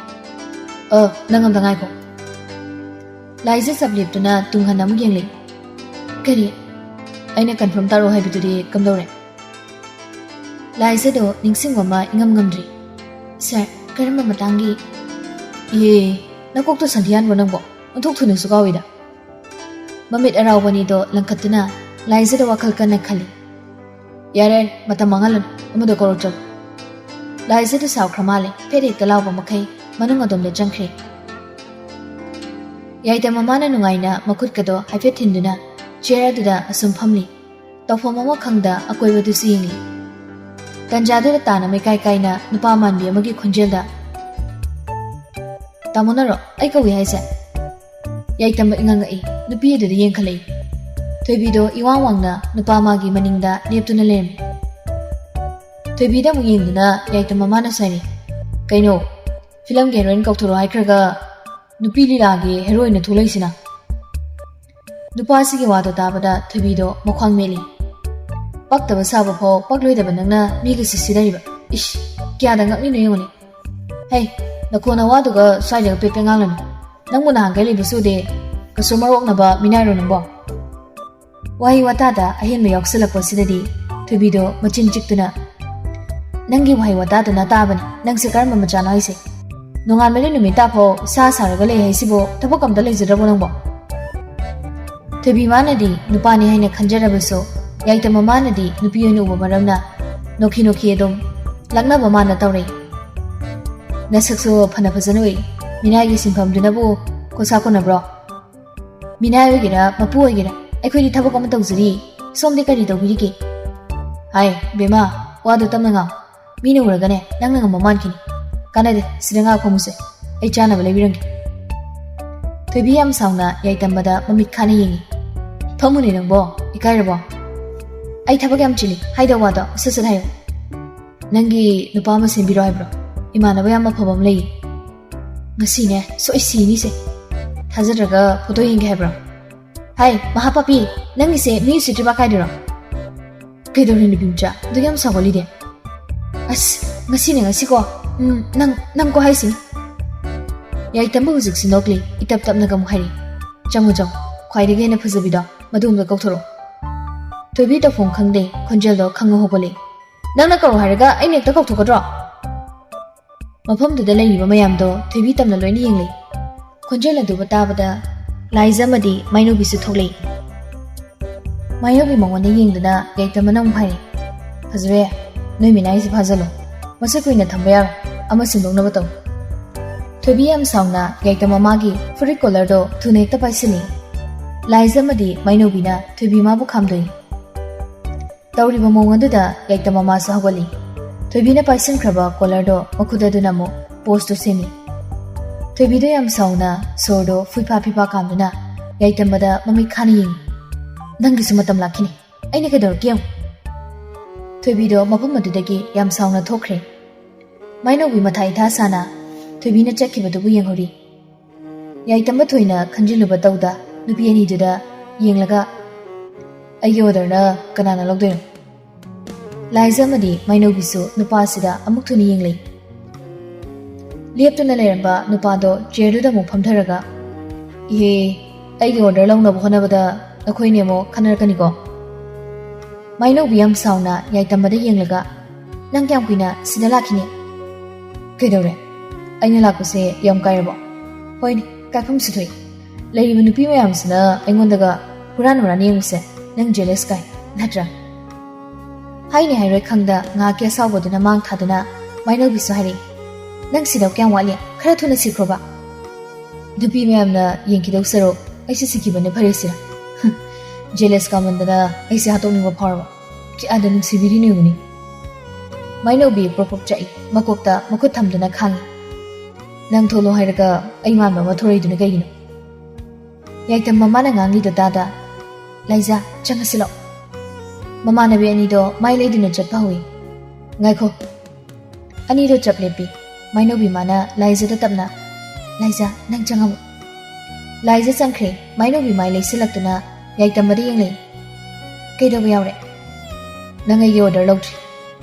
"ꯑ, ꯅꯪ ꯑꯝꯇ ꯉꯥꯏꯈꯣ꯫" ꯂꯥꯏꯖ ꯆꯞ ꯂꯦꯞꯇꯨꯅ ꯇꯨꯡ ꯍꯟꯅ ꯑꯃꯨꯛ ꯌꯦꯡꯂꯛꯏ꯫ "ꯀꯔꯤ?" "ꯑꯩꯅ ꯀꯟꯐꯥꯔꯝ ꯇꯥꯔꯛꯑꯣ ꯍꯥꯏꯕꯗꯨꯗꯤ ꯀꯝꯗꯧꯔꯦ?" ꯂꯥꯏꯖꯗꯣ ꯅꯤꯡꯁꯤꯡꯕ ꯑꯃ ꯏꯉꯝ ꯉꯝꯗ꯭ꯔꯤ꯫ "ꯁꯥꯔ, ꯀꯔꯝꯕ ꯃꯇꯥꯡꯒꯤ?" "ꯑꯦ, ꯅꯀꯣꯛꯇꯣ ꯁꯟꯊꯤ ꯍꯥꯟꯕ꯭ꯔꯣ ꯅꯪꯕꯣ? ꯑꯣꯟꯊꯣꯛ ꯊꯨꯅꯁꯨ ꯀꯥꯎꯏꯗ!" ꯃꯃꯤꯠ ꯑꯔꯥꯎꯕ ꯑꯅꯤꯗꯣ ꯂꯪꯈꯠꯇꯨꯅ ꯂꯥꯏꯖꯗ ꯋꯥꯈꯜ ꯀꯟꯅ ꯈꯜꯂꯤ꯫ "ꯌꯥꯔꯦ, ꯃꯇꯝ ꯃꯥꯡꯍꯜꯂꯅꯨ, ꯑꯃꯗꯣ ꯀꯧꯔꯛꯆꯔꯣ꯫" ꯂꯥꯏꯖꯗ ꯁꯥꯎꯈ꯭ꯔ ꯃꯥꯜꯂꯦ, ꯐꯦꯠ ꯍꯦꯛꯇ ꯂꯥꯎꯕ ꯃꯈꯩ ꯃꯅꯨꯡ ꯑꯗꯣꯝꯗ ꯆꯪꯈ꯭ꯔꯦ꯫ ꯌꯥꯏꯇ ꯃꯃꯥꯅ ꯅꯨꯡꯉꯥꯏꯅ ꯃꯈꯨꯠꯀꯗꯣ ꯍꯥꯏꯐꯦꯠ ꯊꯤꯟꯗꯨꯅ ꯆꯤꯌꯔ ꯑꯗꯨꯗ ꯑꯁꯨꯝ ꯐꯝꯂꯤ꯫ ꯇꯧꯐꯝ ꯑꯃ ꯈꯪꯗ ꯑꯀꯣꯏꯕꯗꯨꯁꯨ ꯌꯦꯡꯂꯤ꯫ ꯇꯟꯖꯥꯗꯨꯗ ꯇꯥꯅ ꯃꯩꯀꯥꯏ ꯀꯥꯏꯅ ꯅꯨꯄꯥ ꯃꯥꯟꯕꯤ ꯑꯃꯒꯤ ꯈꯣꯟꯖꯦꯜꯗ, "ꯇꯥꯃꯣꯅꯔꯣ ꯑꯩ ꯀꯧꯏ ꯍꯥꯏꯁꯦ?" ꯌꯥꯏꯇꯝꯕ ꯏꯉꯛ ꯉꯛꯏ, ꯅꯨꯄꯤ ꯑꯗꯨꯗ ꯌꯦꯡꯈꯠꯂꯛꯏ꯫ ꯊꯣꯏꯕꯤꯗꯣ ꯏꯋꯥꯡ ꯋꯥꯡꯅ ꯅꯨꯄꯥ ꯃꯥꯒꯤ ꯃꯅꯤꯡꯗ ꯂꯦꯞꯇꯨꯅ ꯂꯩꯔꯝꯃꯤ꯫ ꯊꯣꯏꯕꯤꯗ ꯑꯃꯨꯛ ꯌꯦꯡꯗꯨꯅ ꯌꯥꯏꯇꯝꯕ ꯃꯥꯅ ꯁꯥꯏꯔꯤ, "ꯀꯩꯅꯣ, ꯐꯤꯂꯝꯒꯤ ꯍꯦꯔꯣꯏꯟ ꯀꯧꯊꯣꯔꯛꯑꯣ ꯍꯥꯏꯈ꯭ꯔꯒ ꯅꯨꯄꯤ ꯂꯤꯂꯥꯒꯤ ꯍꯦꯔꯣꯏꯟ ꯊꯣꯛꯂꯛꯏꯁꯤꯅ?" ꯅꯨꯄꯥꯁꯤꯒꯤ ꯋꯥꯗꯣ ꯇꯥꯕꯗ ꯊꯣꯏꯕꯤꯗꯣ ꯃꯈ꯭ꯋꯥꯡ ꯃꯦꯠꯂꯤ꯫ "ꯄꯛꯇꯕ ꯁꯥꯕ ꯐꯥꯎ ꯄꯛꯂꯣꯏꯗꯕ ꯅꯪꯅ ꯃꯤꯒ ꯁꯤꯁꯤꯗꯔꯤꯕ꯫ ꯏꯁ, ꯀꯌꯥꯗ ꯉꯛꯂꯤꯅꯣ ꯌꯦꯡꯉꯨꯅꯦ꯫ ꯍꯩ, ꯅꯈꯣꯟ ꯅꯋꯥꯗꯨꯒ ꯁ꯭ꯋꯥꯏꯗꯒ ꯄꯦꯠꯄꯦ ꯉꯥꯡꯂꯅꯨ꯫ ꯅꯪꯕꯨ ꯅꯍꯥꯟꯈꯩ ꯂꯩꯕꯁꯨ ꯎꯗꯦ꯫ ꯀꯁꯇꯃꯔ ꯑꯣꯛꯅꯕ ꯃꯤꯅꯥꯏꯔꯣ ꯅꯪꯕꯣ?" ꯋꯥꯍꯩ ꯋꯥꯇꯥꯗ ꯑꯍꯦꯟꯕ ꯌꯥꯎꯁꯜꯂꯛꯄꯁꯤꯗꯗꯤ ꯊꯣꯏꯕꯤꯗꯣ ꯃꯆꯤꯟ ꯆꯤꯛꯇꯨꯅ, "ꯅꯪꯒꯤ ꯋꯥꯍꯩ ꯋꯥꯇꯥꯗꯨꯅ ꯇꯥꯕꯅꯤ, ꯅꯪꯁꯦ ꯀꯔꯝꯕ ꯃꯆꯥꯅꯣ ꯍꯥꯏꯁꯦ? ꯅꯣꯡꯉꯥꯟꯕꯗꯩ ꯅꯨꯃꯤꯠ ꯇꯥꯐꯥꯎ ꯁꯥ ꯁꯥꯔꯒ ꯂꯩ ꯍꯥꯏꯁꯤꯕꯨ ꯊꯕꯛ ꯑꯝꯇ ꯂꯩꯖꯗ꯭ꯔꯕꯣ ꯅꯪꯕꯣ?" ꯊꯣꯏꯕꯤ ꯃꯥꯅꯗꯤ ꯅꯨꯄꯥꯅꯤ ꯍꯥꯏꯅ ꯈꯟꯖꯔꯕꯁꯨ ꯌꯥꯏꯇ ꯃꯃꯥꯅꯗꯤ ꯅꯨꯄꯤ ꯑꯣꯏꯅ ꯎꯕ ꯃꯔꯝꯅ ꯅꯣꯛꯈꯤ ꯅꯣꯛꯈꯤ ꯑꯗꯨꯝ ꯂꯛꯅꯕ ꯃꯥꯅ ꯇꯧꯔꯛꯏ꯫ "ꯅꯁꯛꯁꯨ ꯐꯅ ꯐꯖꯅ ꯎꯏ, ꯃꯤꯅꯥꯏꯒꯤ ꯁꯤꯟꯐꯝꯗꯨꯅꯕꯨ ꯈꯣꯔꯁꯥ ꯀꯣꯟꯅꯕ꯭ꯔꯣ? ꯃꯤꯅꯥꯏ ꯑꯣꯏꯒꯦꯔꯥ ꯃꯄꯨ ꯑꯣꯏꯒꯦꯔꯥ, ꯑꯩꯈꯣꯏꯗꯤ ꯊꯕꯛ ꯑꯃ ꯇꯧꯖꯔꯤ꯫ ꯁꯣꯝꯗꯤ ꯀꯔꯤ ꯇꯧꯕꯤꯔꯤꯒꯦ?" "ꯍꯥꯏ ꯕꯦꯝꯃ, ꯋꯥꯗꯣ ꯇꯞꯅ ꯉꯥꯡ꯫ ꯃꯤꯅ ꯎꯔꯒꯅꯦ ꯅꯪꯅ ꯉꯝꯕ ꯃꯥꯟꯈꯤꯅꯤ꯫ ꯀꯥꯟꯅꯗꯦ, ꯁꯤꯗ ꯉꯥꯏꯍꯥꯛ ꯐꯝꯃꯨꯁꯦ, ꯑꯩ ꯆꯥꯅꯕ ꯂꯩꯕꯤꯔꯝꯒꯦ꯫" ꯊꯣꯏꯕꯤ ꯌꯥꯝ ꯁꯥꯎꯅ ꯌꯥꯏꯇꯝꯕꯗ ꯃꯃꯤꯠ ꯈꯥꯅ ꯌꯦꯡꯉꯤ꯫ "ꯐꯝꯃꯨꯅꯦ ꯅꯪꯕꯣ, ꯏꯀꯥꯏꯔꯕꯣ?" "ꯑꯩ ꯊꯕꯛ ꯌꯥꯝ ꯆꯤꯜꯂꯤ, ꯍꯥꯏꯗꯧ ꯋꯥꯗꯣ ꯁꯠ ꯁꯠ ꯍꯥꯏꯌꯨ꯫" "ꯅꯪꯒꯤ ꯅꯨꯄꯥ ꯑꯃ ꯁꯦꯝꯕꯤꯔꯣ ꯍꯥꯏꯕ꯭ꯔꯣ? ꯏꯃꯥꯟꯅꯕ ꯌꯥꯝ ꯑꯐꯕ ꯑꯃ ꯂꯩꯌꯦ꯫ ꯉꯁꯤꯅꯦ ꯁꯣꯏ ꯁꯤꯅꯤꯁꯦ꯫ ꯊꯥꯖꯗ꯭ꯔꯒ ꯐꯣꯇꯣ ꯌꯦꯡꯒꯦ ꯍꯥꯏꯕ꯭ꯔꯣ?" "ꯍꯥꯏ ꯃꯍꯥꯄꯥꯄꯤ, ꯅꯪꯒꯤꯁꯦ ꯃꯤ ꯎꯁꯤꯠꯇ꯭ꯔꯤꯕ ꯀꯥꯏꯗꯨꯔꯣ?" "ꯀꯩꯗꯧꯔꯦ ꯅꯨꯄꯤ ꯃꯆꯥ, ꯑꯗꯨꯛ ꯌꯥꯝ ꯁꯥꯎꯒꯠꯂꯤꯗꯤ?" "ꯑꯁ, ꯉꯁꯤꯅꯦ ꯉꯁꯤꯀꯣ, ꯎꯝ, ꯅꯪ, ꯅꯪꯀꯣ ꯍꯥꯏꯁꯤꯅꯤ꯫" ꯌꯥꯏꯇꯝꯕ ꯍꯧꯖꯤꯛꯁꯨ ꯅꯣꯛꯂꯤ, ꯏꯇꯞ ꯇꯞꯅꯒ ꯑꯃꯨꯛ ꯍꯥꯏꯔꯤ, "ꯆꯪꯉꯨ ꯆꯪꯉꯨ, ꯈ꯭ꯋꯥꯏꯗꯒꯤ ꯍꯦꯟꯅ ꯐꯖꯕꯤꯗꯣ ꯃꯗꯨ ꯑꯝꯇ ꯀꯧꯊꯣꯔꯛꯑꯣ꯫" ꯊꯣꯏꯕꯤ ꯇꯧꯐꯝ ꯈꯪꯗꯦ, ꯈꯣꯟꯖꯦꯜꯗꯣ ꯈꯪꯉ ꯍꯧꯒꯠꯂꯦ꯫ ꯅꯪꯅ ꯀꯧꯔꯣ ꯍꯥꯏꯔꯒ ꯑꯩꯅ ꯍꯦꯛꯇ ꯀꯧꯊꯣꯛꯀꯗ꯭ꯔꯣ? ꯃꯐꯝꯗꯨꯗ ꯂꯩꯔꯤꯕ ꯃꯌꯥꯝꯗꯣ ꯊꯣꯏꯕꯤ ꯇꯝꯅ ꯂꯣꯏꯅ ꯌꯦꯡꯂꯤ꯫ ꯈꯣꯟꯖꯦꯜ ꯑꯗꯨꯕꯨ ꯇꯥꯕꯗ ꯂꯥꯏꯖ ꯑꯃꯗꯤ ꯃꯥꯏꯅꯧꯕꯤꯁꯨ ꯊꯣꯛꯂꯛꯏ꯫ ꯃꯥꯏꯅꯧꯕꯤ ꯃꯉꯣꯟꯗ ꯌꯦꯡꯗꯨꯅ ꯌꯥꯏꯇꯝꯕꯅ ꯑꯃꯨꯛ ꯍꯥꯏꯔꯤ, "ꯐꯖꯔꯦ, ꯅꯣꯏ ꯃꯤꯅꯥꯏꯁꯦ ꯐꯥꯖꯜꯂꯣ꯫ ꯃꯁꯤ ꯀꯨꯏꯅ ꯊꯝꯕ ꯌꯥꯔꯣꯏ꯫ ꯑꯃ ꯁꯤꯟꯗꯣꯛꯅꯕ ꯇꯧ꯫" ꯊꯣꯏꯕꯤ ꯌꯥꯝ ꯁꯥꯎꯅ ꯌꯥꯏꯇꯝ ꯃꯃꯥꯒꯤ ꯐꯨꯔꯤꯠ ꯀꯣꯂꯔꯗꯣ ꯊꯨꯅ ꯍꯦꯛꯇ ꯄꯥꯏꯁꯤꯜꯂꯤ꯫ ꯂꯥꯏꯖ ꯑꯃꯗꯤ ꯃꯥꯏꯅꯧꯕꯤꯅ ꯊꯣꯏꯕꯤ ꯃꯥꯕꯨ ꯈꯥꯝꯗꯣꯛꯏ꯫ ꯇꯧꯔꯤꯕ ꯃꯑꯣꯡ ꯑꯗꯨꯗ ꯌꯥꯏꯇꯝ ꯃꯃꯥꯁꯨ ꯍꯧꯒꯠꯂꯤ꯫ ꯊꯣꯏꯕꯤꯅ ꯄꯥꯏꯁꯤꯟꯈ꯭ꯔꯕ ꯀꯣꯂꯔꯗꯣ ꯃꯈꯨꯠ ꯑꯗꯨꯅ ꯑꯃꯨꯛ ꯄꯣꯁꯇꯨ ꯁꯦꯝꯃꯤ꯫ ꯊꯣꯏꯕꯤꯗꯣ ꯌꯥꯝ ꯁꯥꯎꯅ ꯁꯣꯔꯗꯣ ꯐꯨꯏꯐꯥ ꯐꯤꯐꯥ ꯀꯥꯝꯗꯨꯅ ꯌꯥꯏꯇꯝꯕꯗ ꯃꯃꯤꯠ ꯈꯥꯅ ꯌꯦꯡꯉꯤ꯫ "ꯅꯪꯒꯤꯁꯨ ꯃꯇꯝ ꯂꯥꯛꯈꯤꯅꯤ꯫ ꯑꯩꯅ ꯀꯩꯗꯧꯔꯛꯀꯦ ꯌꯦꯡꯉꯨ꯫" ꯊꯣꯏꯕꯤꯗꯣ ꯃꯐꯝ ꯑꯗꯨꯗꯒꯤ ꯌꯥꯝ ꯁꯥꯎꯅ ꯊꯣꯛꯈ꯭ꯔꯦ꯫ ꯃꯥꯏꯅꯧꯕꯤ ꯃꯊꯥ ꯏꯊꯥ ꯁꯥꯅ ꯊꯣꯏꯕꯤꯅ ꯆꯠꯈꯤꯕꯗꯨꯕꯨ ꯌꯦꯡꯍꯧꯔꯤ꯫ ꯌꯥꯏꯇꯝꯕ ꯊꯣꯏꯅ ꯈꯟꯖꯤꯜꯂꯨꯕ ꯇꯧꯗ ꯅꯨꯄꯤ ꯑꯅꯤꯗꯨꯗ ꯌꯦꯡꯂꯒ, "ꯑꯩꯒꯤ ꯑꯣꯔꯗꯔꯅ ꯀꯅꯥꯅ ꯂꯧꯗꯣꯏꯅꯣ?" ꯂꯥꯏꯖ ꯑꯃꯗꯤ ꯃꯥꯏꯅꯧꯕꯤꯁꯨ ꯅꯨꯄꯥꯁꯤꯗ ꯑꯃꯨꯛ ꯊꯨꯅ ꯌꯦꯡꯂꯤ꯫ ꯂꯦꯞꯇꯨꯅ ꯂꯩꯔꯝꯕ ꯅꯨꯄꯥꯗꯣ ꯆꯤꯌꯔꯗꯨꯗ ꯑꯃꯨꯛ ꯐꯝꯊꯔꯒ, "ꯏꯍꯦ, ꯑꯩꯒꯤ ꯑꯣꯔꯗꯔ ꯂꯧꯅꯕ ꯍꯣꯠꯅꯕꯗ ꯅꯈꯣꯏꯅꯦ ꯑꯃꯨꯛ ꯈꯟꯅꯔꯛꯀꯅꯤꯀꯣ?" ꯃꯥꯏꯅꯧꯕꯤ ꯌꯥꯝ ꯁꯥꯎꯅ ꯌꯥꯏꯇꯝꯕꯗ ꯌꯦꯡꯂꯒ, "ꯅꯪ ꯀꯌꯥꯝ ꯀꯨꯏꯅ ꯁꯤꯗ ꯂꯥꯛꯈꯤꯅꯤ?" "ꯀꯩꯗꯧꯔꯦ? ꯑꯩꯅ ꯂꯥꯛꯄꯁꯦ ꯌꯥꯝ ꯀꯥꯏꯔꯕꯣ?" "ꯍꯣꯏꯅꯦ, ꯀꯥꯏꯐꯝꯁꯨ ꯊꯣꯛꯏ꯫ ꯂꯩꯔꯤꯕ ꯅꯨꯄꯤ ꯃꯌꯥꯝꯁꯤꯅ ꯑꯩꯉꯣꯟꯗꯒ ꯍꯨꯔꯥꯟ ꯍꯨꯔꯥꯟ ꯌꯦꯡꯕꯁꯦ ꯅꯪ ꯖꯦꯂꯁ ꯀꯥꯏ, ꯅꯠꯇ꯭ꯔꯥ?" ꯍꯥꯏꯅꯤ ꯍꯥꯏꯔꯣꯏ ꯈꯪꯗ ꯉꯥꯏꯍꯥꯛꯀꯤ ꯑꯁꯥꯎꯕꯗꯨꯅ ꯃꯥꯡ ꯊꯥꯗꯨꯅ ꯃꯥꯏꯅꯧꯕꯤꯁꯨ ꯍꯥꯏꯔꯛꯏ, "ꯅꯪ ꯁꯤꯗꯧ ꯀꯌꯥꯝ ꯋꯥꯠꯂꯤ? ꯈꯔ ꯊꯨꯅ ꯁꯤꯈ꯭ꯔꯣꯕ꯫ ꯅꯨꯄꯤ ꯃꯌꯥꯝꯅ ꯌꯦꯡꯈꯤꯗꯧ ꯁꯔꯨꯛ ꯑꯩꯁꯦ ꯁꯤꯈꯤꯕꯅ ꯐꯔꯦꯁꯤꯔ?" ꯖꯦꯂꯁ ꯀꯥꯃꯟꯗꯅ ꯑꯩꯁꯦ ꯍꯥꯠꯇꯣꯛꯅꯤꯡꯕ ꯐꯥꯎꯔꯕ꯫ ꯀꯌꯥꯗ ꯅꯨꯡꯁꯤꯕꯤꯔꯤꯅꯣ ꯌꯦꯡꯉꯨꯅꯦ꯫ ꯃꯥꯏꯅꯧꯕꯤ ꯄ꯭ꯔꯣꯞ ꯄ꯭ꯔꯣꯞ ꯆꯥꯛꯏ, ꯃꯀꯣꯛꯇ ꯃꯈꯨꯠ ꯊꯝꯗꯨꯅ ꯈꯥꯡꯉꯤ꯫ "ꯅꯪ ꯊꯣꯛꯂꯣ ꯍꯥꯏꯔꯒ ꯑꯩ ꯃꯥꯟꯕ ꯑꯃ ꯊꯣꯔꯛꯏꯗꯨꯅ ꯀꯩꯒꯤꯅꯣ?" ꯌꯥꯏꯇꯝ ꯃꯃꯥꯅ ꯉꯥꯡꯂꯤꯗꯣ ꯇꯥꯗ, "ꯂꯥꯏꯖꯥ, ꯆꯪꯉꯁꯤ ꯂꯥꯛꯑꯣ꯫" ꯃꯃꯥꯟꯅꯕꯤ ꯑꯅꯤꯗꯣ ꯃꯥꯏ ꯂꯩꯗꯨꯅ ꯆꯠꯄ ꯍꯧꯏ꯫ "ꯉꯥꯏꯈꯣ꯫" ꯑꯅꯤꯗꯣ ꯆꯞ ꯂꯦꯞꯄꯤ꯫ ꯃꯥꯏꯅꯧꯕꯤ ꯃꯥꯅ ꯂꯥꯏꯖꯗ ꯇꯞꯅ, "ꯂꯥꯏꯖꯥ, ꯅꯪ ꯆꯪꯉꯝꯃꯨ꯫" ꯂꯥꯏꯖ ꯆꯪꯈ꯭ꯔꯦ꯫ ꯃꯥꯏꯅꯧꯕꯤ ꯃꯥꯏ ꯂꯩꯁꯤꯜꯂꯛꯇꯨꯅ ꯌꯥꯏꯇꯝꯕꯗ ꯌꯦꯡꯂꯛꯏ꯫ "ꯀꯩꯗꯧꯕ ꯌꯥꯎꯔꯦ?" "ꯅꯪ ꯑꯩꯒꯤ ꯑꯣꯔꯗꯔ ꯂꯧꯗ꯭ꯔꯤ꯫"